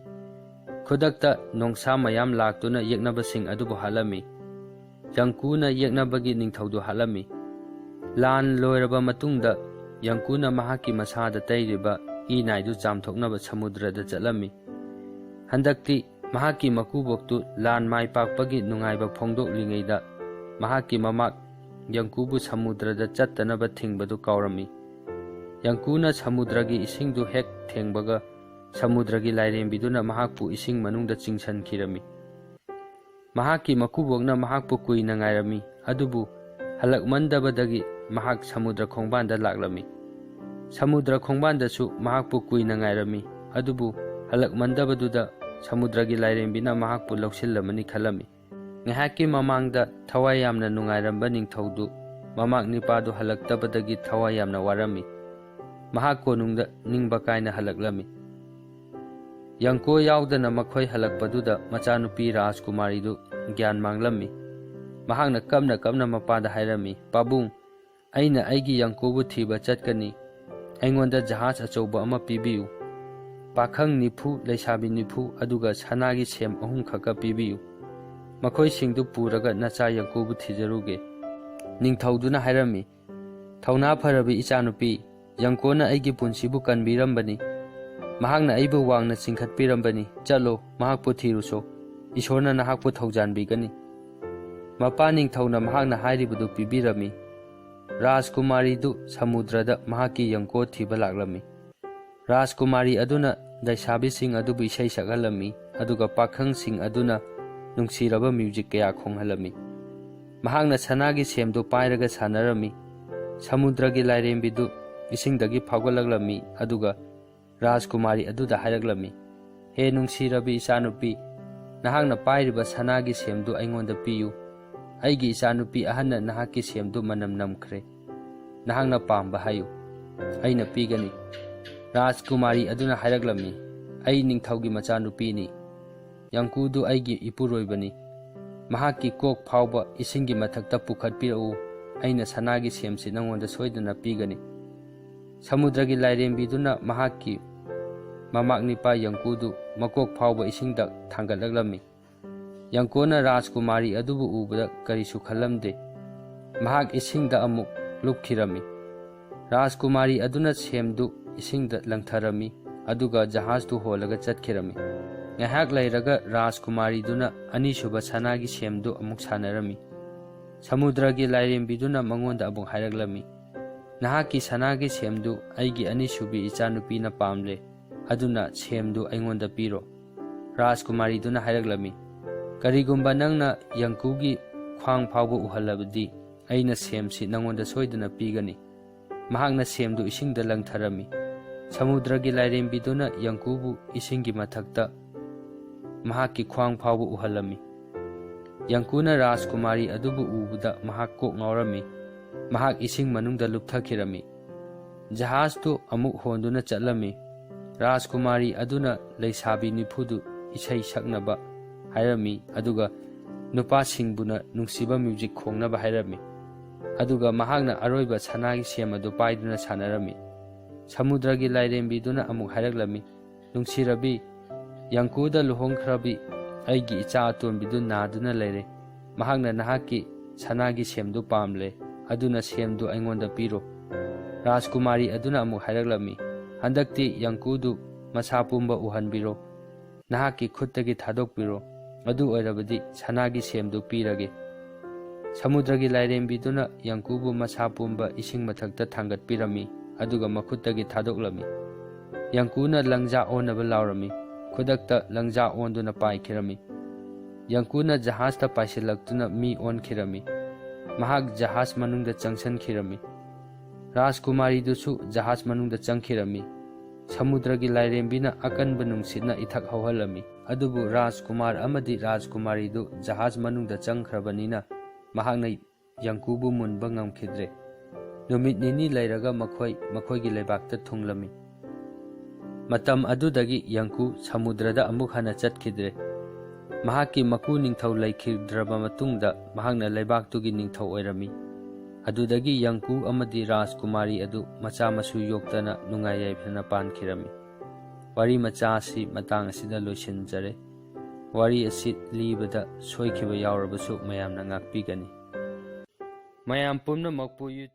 ꯈꯨꯗꯛꯇ ꯅꯣꯡꯁꯥ ꯃꯌꯥꯝ ꯂꯥꯛꯇꯨꯅ ꯌꯦꯛꯅꯕꯁꯤꯡ ꯑꯗꯨꯕꯨ ꯍꯥꯠꯂꯝꯃꯤ꯫ ꯌꯪꯀꯨꯅ ꯌꯦꯛꯅꯕꯒꯤ ꯅꯤꯡꯊꯧꯗꯨ ꯍꯥꯠꯂꯝꯃꯤ꯫ ꯂꯥꯟ ꯂꯣꯏꯔꯕ ꯃꯇꯨꯡꯗ ꯌꯪꯀꯨꯅ ꯃꯍꯥꯛꯀꯤ ꯃꯁꯥꯗ ꯇꯩꯔꯤꯕ ꯏ ꯅꯥꯏꯗꯨ ꯆꯥꯝꯊꯣꯛꯅꯕ ꯁꯃꯨꯗ꯭ꯔꯗ ꯆꯠꯂꯝꯃꯤ꯫ ꯍꯟꯗꯛꯇꯤ ꯃꯍꯥꯛꯀꯤ ꯃꯀꯨꯕꯣꯛꯇꯨ ꯂꯥꯟ ꯃꯥꯏ ꯄꯥꯛꯄꯒꯤ ꯅꯨꯡꯉꯥꯏꯕ ꯐꯣꯡꯗꯣꯛꯂꯤꯉꯩꯗ ꯃꯍꯥꯛꯀꯤ ꯃꯃꯥꯛ ꯌꯪꯀꯨꯕꯨ ꯁꯃꯨꯗ꯭ꯔꯗ ꯆꯠꯇꯅꯕ ꯊꯤꯡꯕꯗꯨ ꯀꯥꯎꯔꯝꯃꯤ꯫ ꯌꯪꯀꯨꯅ ꯁꯃꯨꯗ꯭ꯔꯒꯤ ꯏꯁꯤꯡꯗꯨ ꯍꯦꯛ ꯊꯦꯡꯕꯒ ꯁꯃꯨꯗ꯭ꯔꯒꯤ ꯂꯥꯏꯔꯦꯝꯕꯤꯗꯨꯅ ꯃꯍꯥꯛꯄꯨ ꯏꯁꯤꯡ ꯃꯅꯨꯡꯗ ꯆꯤꯡꯁꯤꯟꯈꯤꯔꯝꯃꯤ꯫ ꯃꯍꯥꯛꯀꯤ ꯃꯀꯨꯕꯣꯛꯅ ꯃꯍꯥꯛꯄꯨ ꯀꯨꯏꯅ ꯉꯥꯏꯔꯝꯃꯤ, ꯑꯗꯨꯕꯨ ꯍꯜꯂꯛꯃꯟꯗꯕꯗꯒꯤ ꯃꯍꯥꯛ ꯁꯃꯨꯗ꯭ꯔ ꯈꯣꯡꯕꯥꯟꯗ ꯂꯥꯛꯂꯝꯃꯤ꯫ ꯁꯃꯨꯗ꯭ꯔ ꯈꯣꯡꯕꯥꯟꯗꯁꯨ ꯃꯍꯥꯛꯄꯨ ꯀꯨꯏꯅ ꯉꯥꯏꯔꯝꯃꯤ, ꯑꯗꯨꯕꯨ ꯍꯜꯂꯛꯃꯟꯗꯕꯗꯨꯗ ꯁꯃꯨꯗ꯭ꯔꯒꯤ ꯂꯥꯏꯔꯦꯝꯕꯤꯅ ꯃꯍꯥꯛꯄꯨ ꯂꯧꯁꯤꯜꯂꯝꯃꯅꯤ ꯈꯜꯂꯝꯃꯤ꯫ ꯉꯥꯏꯍꯥꯛꯀꯤ ꯃꯃꯥꯡꯗ ꯊꯋꯥꯏ ꯌꯥꯝꯅ ꯅꯨꯡꯉꯥꯏꯔꯝꯕ ꯅꯤꯡꯊꯧꯗꯨ ꯃꯃꯥꯛ ꯅꯤꯄꯥꯗꯨ ꯍꯜꯂꯛꯇꯕꯗꯒꯤ ꯊꯋꯥꯏ ꯌꯥꯝꯅ ꯋꯥꯔꯝꯃꯤ꯫ ꯃꯍꯥꯛ ꯀꯣꯅꯨꯡꯗ ꯅꯤꯡꯕ ꯀꯥꯏꯅ ꯍꯜꯂꯛꯂꯝꯃꯤ꯫ ꯌꯪꯀꯣ ꯌꯥꯎꯗꯅ ꯃꯈꯣꯏ ꯍꯜꯂꯛꯄꯗꯨꯗ ꯃꯆꯥꯅꯨꯄꯤ ꯔꯥꯖꯀꯨꯃꯥꯔꯤꯗꯨ ꯒ꯭ꯌꯥꯟ ꯃꯥꯡꯂꯝꯃꯤ꯫ ꯃꯍꯥꯛꯅ ꯀꯞꯅ ꯀꯞꯅ ꯃꯄꯥꯗ ꯍꯥꯏꯔꯝꯃꯤ, "ꯄꯥꯕꯨꯡ, ꯑꯩꯅ ꯑꯩꯒꯤ ꯌꯪꯀꯣꯕꯨ ꯊꯤꯕ ꯆꯠꯀꯅꯤ꯫ ꯑꯩꯉꯣꯟꯗ ꯖꯍꯥꯖ ꯑꯆꯧꯕ ꯑꯃ ꯄꯤꯕꯤꯌꯨ꯫ ꯄꯥꯈꯪ ꯅꯤꯐꯨ, ꯂꯩꯁꯥꯕꯤ ꯅꯤꯐꯨ, ꯑꯗꯨꯒ ꯁꯅꯥꯒꯤ ꯁꯦꯝ ꯑꯍꯨꯝ ꯈꯛꯀ ꯄꯤꯕꯤꯌꯨ꯫ ꯃꯈꯣꯏꯁꯤꯡꯗꯨ ꯄꯨꯔꯒ ꯅꯆꯥ ꯌꯪꯀꯣꯕꯨ ꯊꯤꯖꯔꯨꯒꯦ꯫" ꯅꯤꯡꯊꯧꯗꯨꯅ ꯍꯥꯏꯔꯝꯃꯤ, "ꯊꯧꯅꯥ ꯐꯔꯕꯤ ꯏꯆꯥꯅꯨꯄꯤ, ꯌꯪꯀꯣꯅ ꯑꯩꯒꯤ ꯄꯨꯟꯁꯤꯕꯨ ꯀꯟꯕꯤꯔꯝꯕꯅꯤ꯫ ꯃꯍꯥꯛꯅ ꯑꯩꯕꯨ ꯋꯥꯡꯅ ꯆꯤꯡꯈꯠꯄꯤꯔꯝꯕꯅꯤ꯫ ꯆꯠꯂꯣ, ꯃꯍꯥꯛꯄꯨ ꯊꯤꯔꯨꯁꯣ꯫ ꯏꯁꯣꯔꯅ ꯅꯍꯥꯛꯄꯨ ꯊꯧꯖꯥꯟꯕꯤꯒꯅꯤ꯫" ꯃꯄꯥ ꯅꯤꯡꯊꯧꯅ ꯃꯍꯥꯛꯅ ꯍꯥꯏꯔꯤꯕꯗꯨ ꯄꯤꯕꯤꯔꯝꯃꯤ꯫ ꯔꯥꯖꯀꯨꯃꯥꯔꯤꯗꯨ ꯁꯃꯨꯗ꯭ꯔꯗ ꯃꯍꯥꯛꯀꯤ ꯌꯪꯀꯣ ꯊꯤꯕ ꯂꯥꯛꯂꯝꯃꯤ꯫ ꯔꯥꯖꯀꯨꯃꯥꯔꯤ ꯑꯗꯨꯅ ꯂꯩꯁꯥꯕꯤꯁꯤꯡ ꯑꯗꯨꯕꯨ ꯏꯁꯩ ꯁꯛꯍꯜꯂꯝꯃꯤ, ꯑꯗꯨꯒ ꯄꯥꯈꯪꯁꯤꯡ ꯑꯗꯨꯅ ꯅꯨꯡꯁꯤꯔꯕ ꯃ꯭ꯌꯨꯖꯤꯛ ꯀꯌꯥ ꯈꯣꯡꯍꯜꯂꯝꯃꯤ꯫ ꯃꯍꯥꯛꯅ ꯁꯅꯥꯒꯤ ꯁꯦꯝꯗꯨ ꯄꯥꯏꯔꯒ ꯁꯥꯟꯅꯔꯝꯃꯤ꯫ ꯁꯃꯨꯗ꯭ꯔꯒꯤ ꯂꯥꯏꯔꯦꯝꯕꯤꯗꯨ ꯏꯁꯤꯡꯗꯒꯤ ꯐꯥꯎꯒꯠꯂꯛꯂꯝꯃꯤ, ꯑꯗꯨꯒ ꯔꯥꯖꯀꯨꯃꯥꯔꯤ ꯑꯗꯨꯗ ꯍꯥꯏꯔꯛꯂꯝꯃꯤ, "ꯍꯦ ꯅꯨꯡꯁꯤꯔꯕꯤ ꯏꯆꯥꯅꯨꯄꯤ, ꯅꯍꯥꯛꯅ ꯄꯥꯏꯔꯤꯕ ꯁꯅꯥꯒꯤ ꯁꯦꯝꯗꯨ ꯑꯩꯉꯣꯟꯗ ꯄꯤꯌꯨ꯫ "ꯑꯩꯒꯤ ꯏꯆꯥꯅꯨꯄꯤ ꯑꯍꯟꯅ ꯅꯍꯥꯛꯀꯤ ꯁꯦꯝꯗꯨ ꯃꯅꯝ ꯅꯝꯈ꯭ꯔꯦ꯫ ꯅꯍꯥꯛꯅ ꯄꯥꯝꯕ ꯍꯥꯏꯌꯨ, ꯑꯩꯅ ꯄꯤꯒꯅꯤ"꯫ ꯔꯥꯖꯀꯨꯃꯥꯔꯤ ꯑꯗꯨꯅ ꯍꯥꯏꯔꯛꯂꯝꯃꯤ, "ꯑꯩ ꯅꯤꯡꯊꯧꯒꯤ ꯃꯆꯥꯅꯨꯄꯤꯅꯤ꯫ ꯌꯪꯀꯨꯗꯨ ꯑꯩꯒꯤ ꯏꯄꯨꯔꯣꯏꯕꯅꯤ꯫ ꯃꯍꯥꯛꯀꯤ ꯀꯣꯛ ꯐꯥꯎꯕ ꯏꯁꯤꯡꯒꯤ ꯃꯊꯛꯇ ꯄꯨꯈꯠꯄꯤꯔꯛꯎ꯫ ꯑꯩꯅ ꯁꯅꯥꯒꯤ ꯁꯦꯝꯁꯤ ꯅꯉꯣꯟꯗ ꯁꯣꯏꯗꯅ ꯄꯤꯒꯅꯤ"꯫ ꯁꯃꯨꯗ꯭ꯔꯒꯤ ꯂꯥꯏꯔꯦꯝꯕꯤꯗꯨꯅ ꯃꯍꯥꯛꯀꯤ ꯃꯃꯥꯛ ꯅꯤꯄꯥ ꯌꯪꯀꯨꯗꯨ ꯃꯀꯣꯛ ꯐꯥꯎꯕ ꯏꯁꯤꯡꯗ ꯊꯥꯡꯒꯠꯂꯛꯂꯝꯃꯤ꯫ ꯌꯪꯀꯨꯅ ꯔꯥꯖꯀꯨꯃꯥꯔꯤ ꯑꯗꯨꯕꯨ ꯎꯕꯗ ꯀꯔꯤꯁꯨ ꯈꯜꯂꯝꯗꯦ꯫ ꯃꯍꯥꯛ ꯏꯁꯤꯡꯗ ꯑꯃꯨꯛ ꯂꯨꯞꯈꯤꯔꯝꯃꯤ꯫ ꯔꯥꯖꯀꯨꯃꯥꯔꯤ ꯑꯗꯨꯅ ꯁꯦꯝꯗꯨ ꯏꯁꯤꯡꯗ ꯂꯪꯊꯔꯝꯃꯤ, ꯑꯗꯨꯒ ꯖꯍꯥꯖꯇꯨ ꯍꯣꯜꯂꯒ ꯆꯠꯈꯤꯔꯝꯃꯤ꯫ ꯉꯥꯏꯍꯥꯛ ꯂꯩꯔꯒ ꯔꯥꯖꯀꯨꯃꯥꯔꯤꯗꯨꯅ ꯑꯅꯤꯁꯨꯕ ꯁꯅꯥꯒꯤ ꯁꯦꯝꯗꯨ ꯑꯃꯨꯛ ꯁꯥꯟꯅꯔꯝꯃꯤ꯫ ꯁꯃꯨꯗ꯭ꯔꯒꯤ ꯂꯥꯏꯔꯦꯝꯕꯤꯗꯨꯅ ꯃꯉꯣꯟꯗ ꯑꯃꯨꯛ ꯍꯥꯏꯔꯛꯂꯝꯃꯤ, "ꯅꯍꯥꯛꯀꯤ ꯁꯅꯥꯒꯤ ꯁꯦꯝꯗꯨ ꯑꯩꯒꯤ ꯑꯅꯤꯁꯨꯕꯤ ꯏꯆꯥꯅꯨꯄꯤꯅ ꯄꯥꯝꯂꯦ, ꯑꯗꯨꯅ ꯁꯦꯝꯗꯨ ꯑꯩꯉꯣꯟꯗ ꯄꯤꯔꯣ"꯫ ꯔꯥꯖꯀꯨꯃꯥꯔꯤꯗꯨꯅ ꯍꯥꯏꯔꯛꯂꯝꯃꯤ, "ꯀꯔꯤꯒꯨꯝꯕ ꯅꯪꯅ ꯌꯪꯀꯨꯒꯤ ꯈ꯭ꯋꯥꯡ ꯐꯥꯎꯕ ꯎꯍꯜꯂꯕꯗꯤ, ꯑꯩꯅ ꯁꯦꯝꯁꯤ ꯅꯉꯣꯟꯗ ꯁꯣꯏꯗꯅ ꯄꯤꯒꯅꯤ"꯫ ꯃꯍꯥꯛꯅ ꯁꯦꯝꯗꯨ ꯏꯁꯤꯡꯗ ꯂꯪꯊꯔꯝꯃꯤ꯫ ꯁꯃꯨꯗ꯭ꯔꯒꯤ ꯂꯥꯏꯔꯦꯝꯕꯤꯗꯨꯅ ꯌꯪꯀꯨꯕꯨ ꯏꯁꯤꯡꯒꯤ ꯃꯊꯛꯇ ꯃꯍꯥꯛꯀꯤ ꯈ꯭ꯋꯥꯡ ꯐꯥꯎꯕ ꯎꯍꯜꯂꯝꯃꯤ꯫ ꯌꯪꯀꯨꯅ ꯔꯥꯖꯀꯨꯃꯥꯔꯤ ꯑꯗꯨꯕꯨ ꯎꯕꯗ ꯃꯍꯥꯛ ꯀꯣꯛ ꯉꯥꯎꯔꯝꯃꯤ꯫ ꯃꯍꯥꯛ ꯏꯁꯤꯡ ꯃꯅꯨꯡꯗ ꯂꯨꯞꯊꯈꯤꯔꯝꯃꯤ꯫ ꯖꯍꯥꯖꯇꯨ ꯑꯃꯨꯛ ꯍꯣꯟꯗꯨꯅ ꯆꯠꯂꯝꯃꯤ꯫ ꯔꯥꯖꯀꯨꯃꯥꯔꯤ ꯑꯗꯨꯅ ꯂꯩꯁꯥꯕꯤ ꯅꯤꯐꯨꯗꯨ ꯏꯁꯩ ꯁꯛꯅꯕ ꯍꯥꯏꯔꯝꯃꯤ, ꯑꯗꯨꯒ ꯅꯨꯄꯥꯁꯤꯡꯕꯨꯅ ꯅꯨꯡꯁꯤꯕ ꯃ꯭ꯌꯨꯖꯤꯛ ꯈꯣꯡꯅꯕ ꯍꯥꯏꯔꯝꯃꯤ꯫ ꯑꯗꯨꯒ ꯃꯍꯥꯛꯅ ꯑꯔꯣꯏꯕ ꯁꯅꯥꯒꯤ ꯁꯦꯝ ꯑꯗꯨ ꯄꯥꯏꯗꯨꯅ ꯁꯥꯟꯅꯔꯝꯃꯤ꯫ ꯁꯃꯨꯗ꯭ꯔꯒꯤ ꯂꯥꯏꯔꯦꯝꯕꯤꯗꯨꯅ ꯑꯃꯨꯛ ꯍꯥꯏꯔꯛꯂꯝꯃꯤ, "ꯅꯨꯡꯁꯤꯔꯕꯤ, ꯌꯪꯀꯨꯗ ꯂꯨꯍꯣꯡꯈ꯭ꯔꯕꯤ ꯑꯩꯒꯤ ꯏꯆꯥ ꯑꯇꯣꯟꯕꯤꯗꯨ ꯅꯥꯗꯨꯅ ꯂꯩꯔꯦ꯫ ꯃꯍꯥꯛꯅ ꯅꯍꯥꯛꯀꯤ ꯁꯅꯥꯒꯤ ꯁꯦꯝꯗꯨ ꯄꯥꯝꯂꯦ, ꯑꯗꯨꯅ ꯁꯦꯝꯗꯨ ꯑꯩꯉꯣꯟꯗ ꯄꯤꯔꯣ"꯫ ꯔꯥꯖꯀꯨꯃꯥꯔꯤ ꯑꯗꯨꯅ ꯑꯃꯨꯛ ꯍꯥꯏꯔꯛꯂꯝꯃꯤ, "ꯍꯟꯗꯛꯇꯤ ꯌꯪꯀꯨꯗꯨ ꯃꯁꯥ ꯄꯨꯝꯕ ꯎꯍꯟꯕꯤꯔꯣ, ꯅꯍꯥꯛꯀꯤ ꯈꯨꯠꯇꯒꯤ ꯊꯥꯗꯣꯛꯄꯤꯔꯣ, ꯑꯗꯨ ꯑꯣꯏꯔꯕꯗꯤ ꯁꯅꯥꯒꯤ ꯁꯦꯝꯗꯨ ꯄꯤꯔꯒꯦ"꯫ ꯁꯃꯨꯗ꯭ꯔꯒꯤ ꯂꯥꯏꯔꯦꯝꯕꯤꯗꯨꯅ ꯌꯪꯀꯨꯕꯨ ꯃꯁꯥ ꯄꯨꯝꯕ ꯏꯁꯤꯡ ꯃꯊꯛꯇ ꯊꯥꯡꯒꯠꯄꯤꯔꯝꯃꯤ, ꯑꯗꯨꯒ ꯃꯈꯨꯠꯇꯒꯤ ꯊꯥꯗꯣꯛꯂꯝꯃꯤ꯫ ꯌꯪꯀꯨꯅ ꯂꯪꯖꯥ ꯑꯣꯟꯅꯕ ꯂꯥꯎꯔꯝꯃꯤ꯫ ꯈꯨꯗꯛꯇ ꯂꯪꯖꯥ ꯑꯣꯟꯗꯨꯅ ꯄꯥꯏꯈꯤꯔꯝꯃꯤ꯫ ꯌꯪꯀꯨꯅ ꯖꯍꯥꯖꯇ ꯄꯥꯏꯁꯤꯜꯂꯛꯇꯨꯅ ꯃꯤ ꯑꯣꯟꯈꯤꯔꯝꯃꯤ꯫ ꯃꯍꯥꯛ ꯖꯍꯥꯖ ꯃꯅꯨꯡꯗ ꯆꯪꯁꯤꯟꯈꯤꯔꯝꯃꯤ꯫ ꯔꯥꯖꯀꯨꯃꯥꯔꯤꯗꯨꯁꯨ ꯖꯍꯥꯖ ꯃꯅꯨꯡꯗ ꯆꯪꯈꯤꯔꯝꯃꯤ꯫ ꯁꯃꯨꯗ꯭ꯔꯒꯤ ꯂꯥꯏꯔꯦꯝꯕꯤꯅ ꯑꯀꯟꯕ ꯅꯨꯡꯁꯤꯠꯅ ꯏꯊꯛ ꯍꯧꯍꯜꯂꯝꯃꯤ꯫ ꯑꯗꯨꯕꯨ ꯔꯥꯖꯀꯨꯃꯥꯔ ꯑꯃꯗꯤ ꯔꯥꯖꯀꯨꯃꯥꯔꯤꯗꯨ ꯖꯍꯥꯖ ꯃꯅꯨꯡꯗ ꯆꯪꯈ꯭ꯔꯕꯅꯤꯅ, ꯃꯍꯥꯛꯅ ꯌꯪꯀꯨꯕꯨ ꯃꯨꯟꯕ ꯉꯝꯈꯤꯗ꯭ꯔꯦ꯫ ꯅꯨꯃꯤꯠ ꯅꯤꯅꯤ ꯂꯩꯔꯒ ꯃꯈꯣꯏ ꯃꯈꯣꯏꯒꯤ ꯂꯩꯕꯥꯛꯇ ꯊꯨꯡꯂꯝꯃꯤ꯫ ꯃꯇꯝ ꯑꯗꯨꯗꯒꯤ ꯌꯪꯀꯨ ꯁꯃꯨꯗ꯭ꯔꯗ ꯑꯃꯨꯛ ꯍꯟꯅ ꯆꯠꯈꯤꯗ꯭ꯔꯦ꯫ ꯃꯍꯥꯛꯀꯤ ꯃꯀꯨ ꯅꯤꯡꯊꯧ ꯂꯩꯈꯤꯗ꯭ꯔꯕ ꯃꯇꯨꯡꯗ ꯃꯍꯥꯛꯅ ꯂꯩꯕꯥꯛꯇꯨꯒꯤ ꯅꯤꯡꯊꯧ ꯑꯣꯏꯔꯝꯃꯤ꯫ ꯑꯗꯨꯗꯒꯤ ꯌꯪꯀꯨ ꯑꯃꯗꯤ ꯔꯥꯖꯀꯨꯃꯥꯔꯤ ꯑꯗꯨ ꯃꯆꯥ ꯃꯁꯨ ꯌꯣꯛꯇꯅ ꯅꯨꯡꯉꯥꯏ ꯌꯥꯏꯐꯅ ꯄꯥꯟꯈꯤꯔꯝꯃꯤ꯫ ꯋꯥꯔꯤ ꯃꯆꯥ ꯑꯁꯤ ꯃꯇꯥꯡ ꯑꯁꯤꯗ ꯂꯣꯏꯁꯤꯟꯖꯔꯦ꯫ ꯋꯥꯔꯤ ꯑꯁꯤ ꯂꯤꯕꯗ ꯁꯣꯏꯈꯤꯕ ꯌꯥꯎꯔꯕꯁꯨ ꯃꯌꯥꯝꯅ ꯉꯥꯛꯄꯤꯒꯅꯤ꯫ ꯃꯌꯥꯝ ꯄꯨꯝꯅꯃꯛꯄꯨ YouTube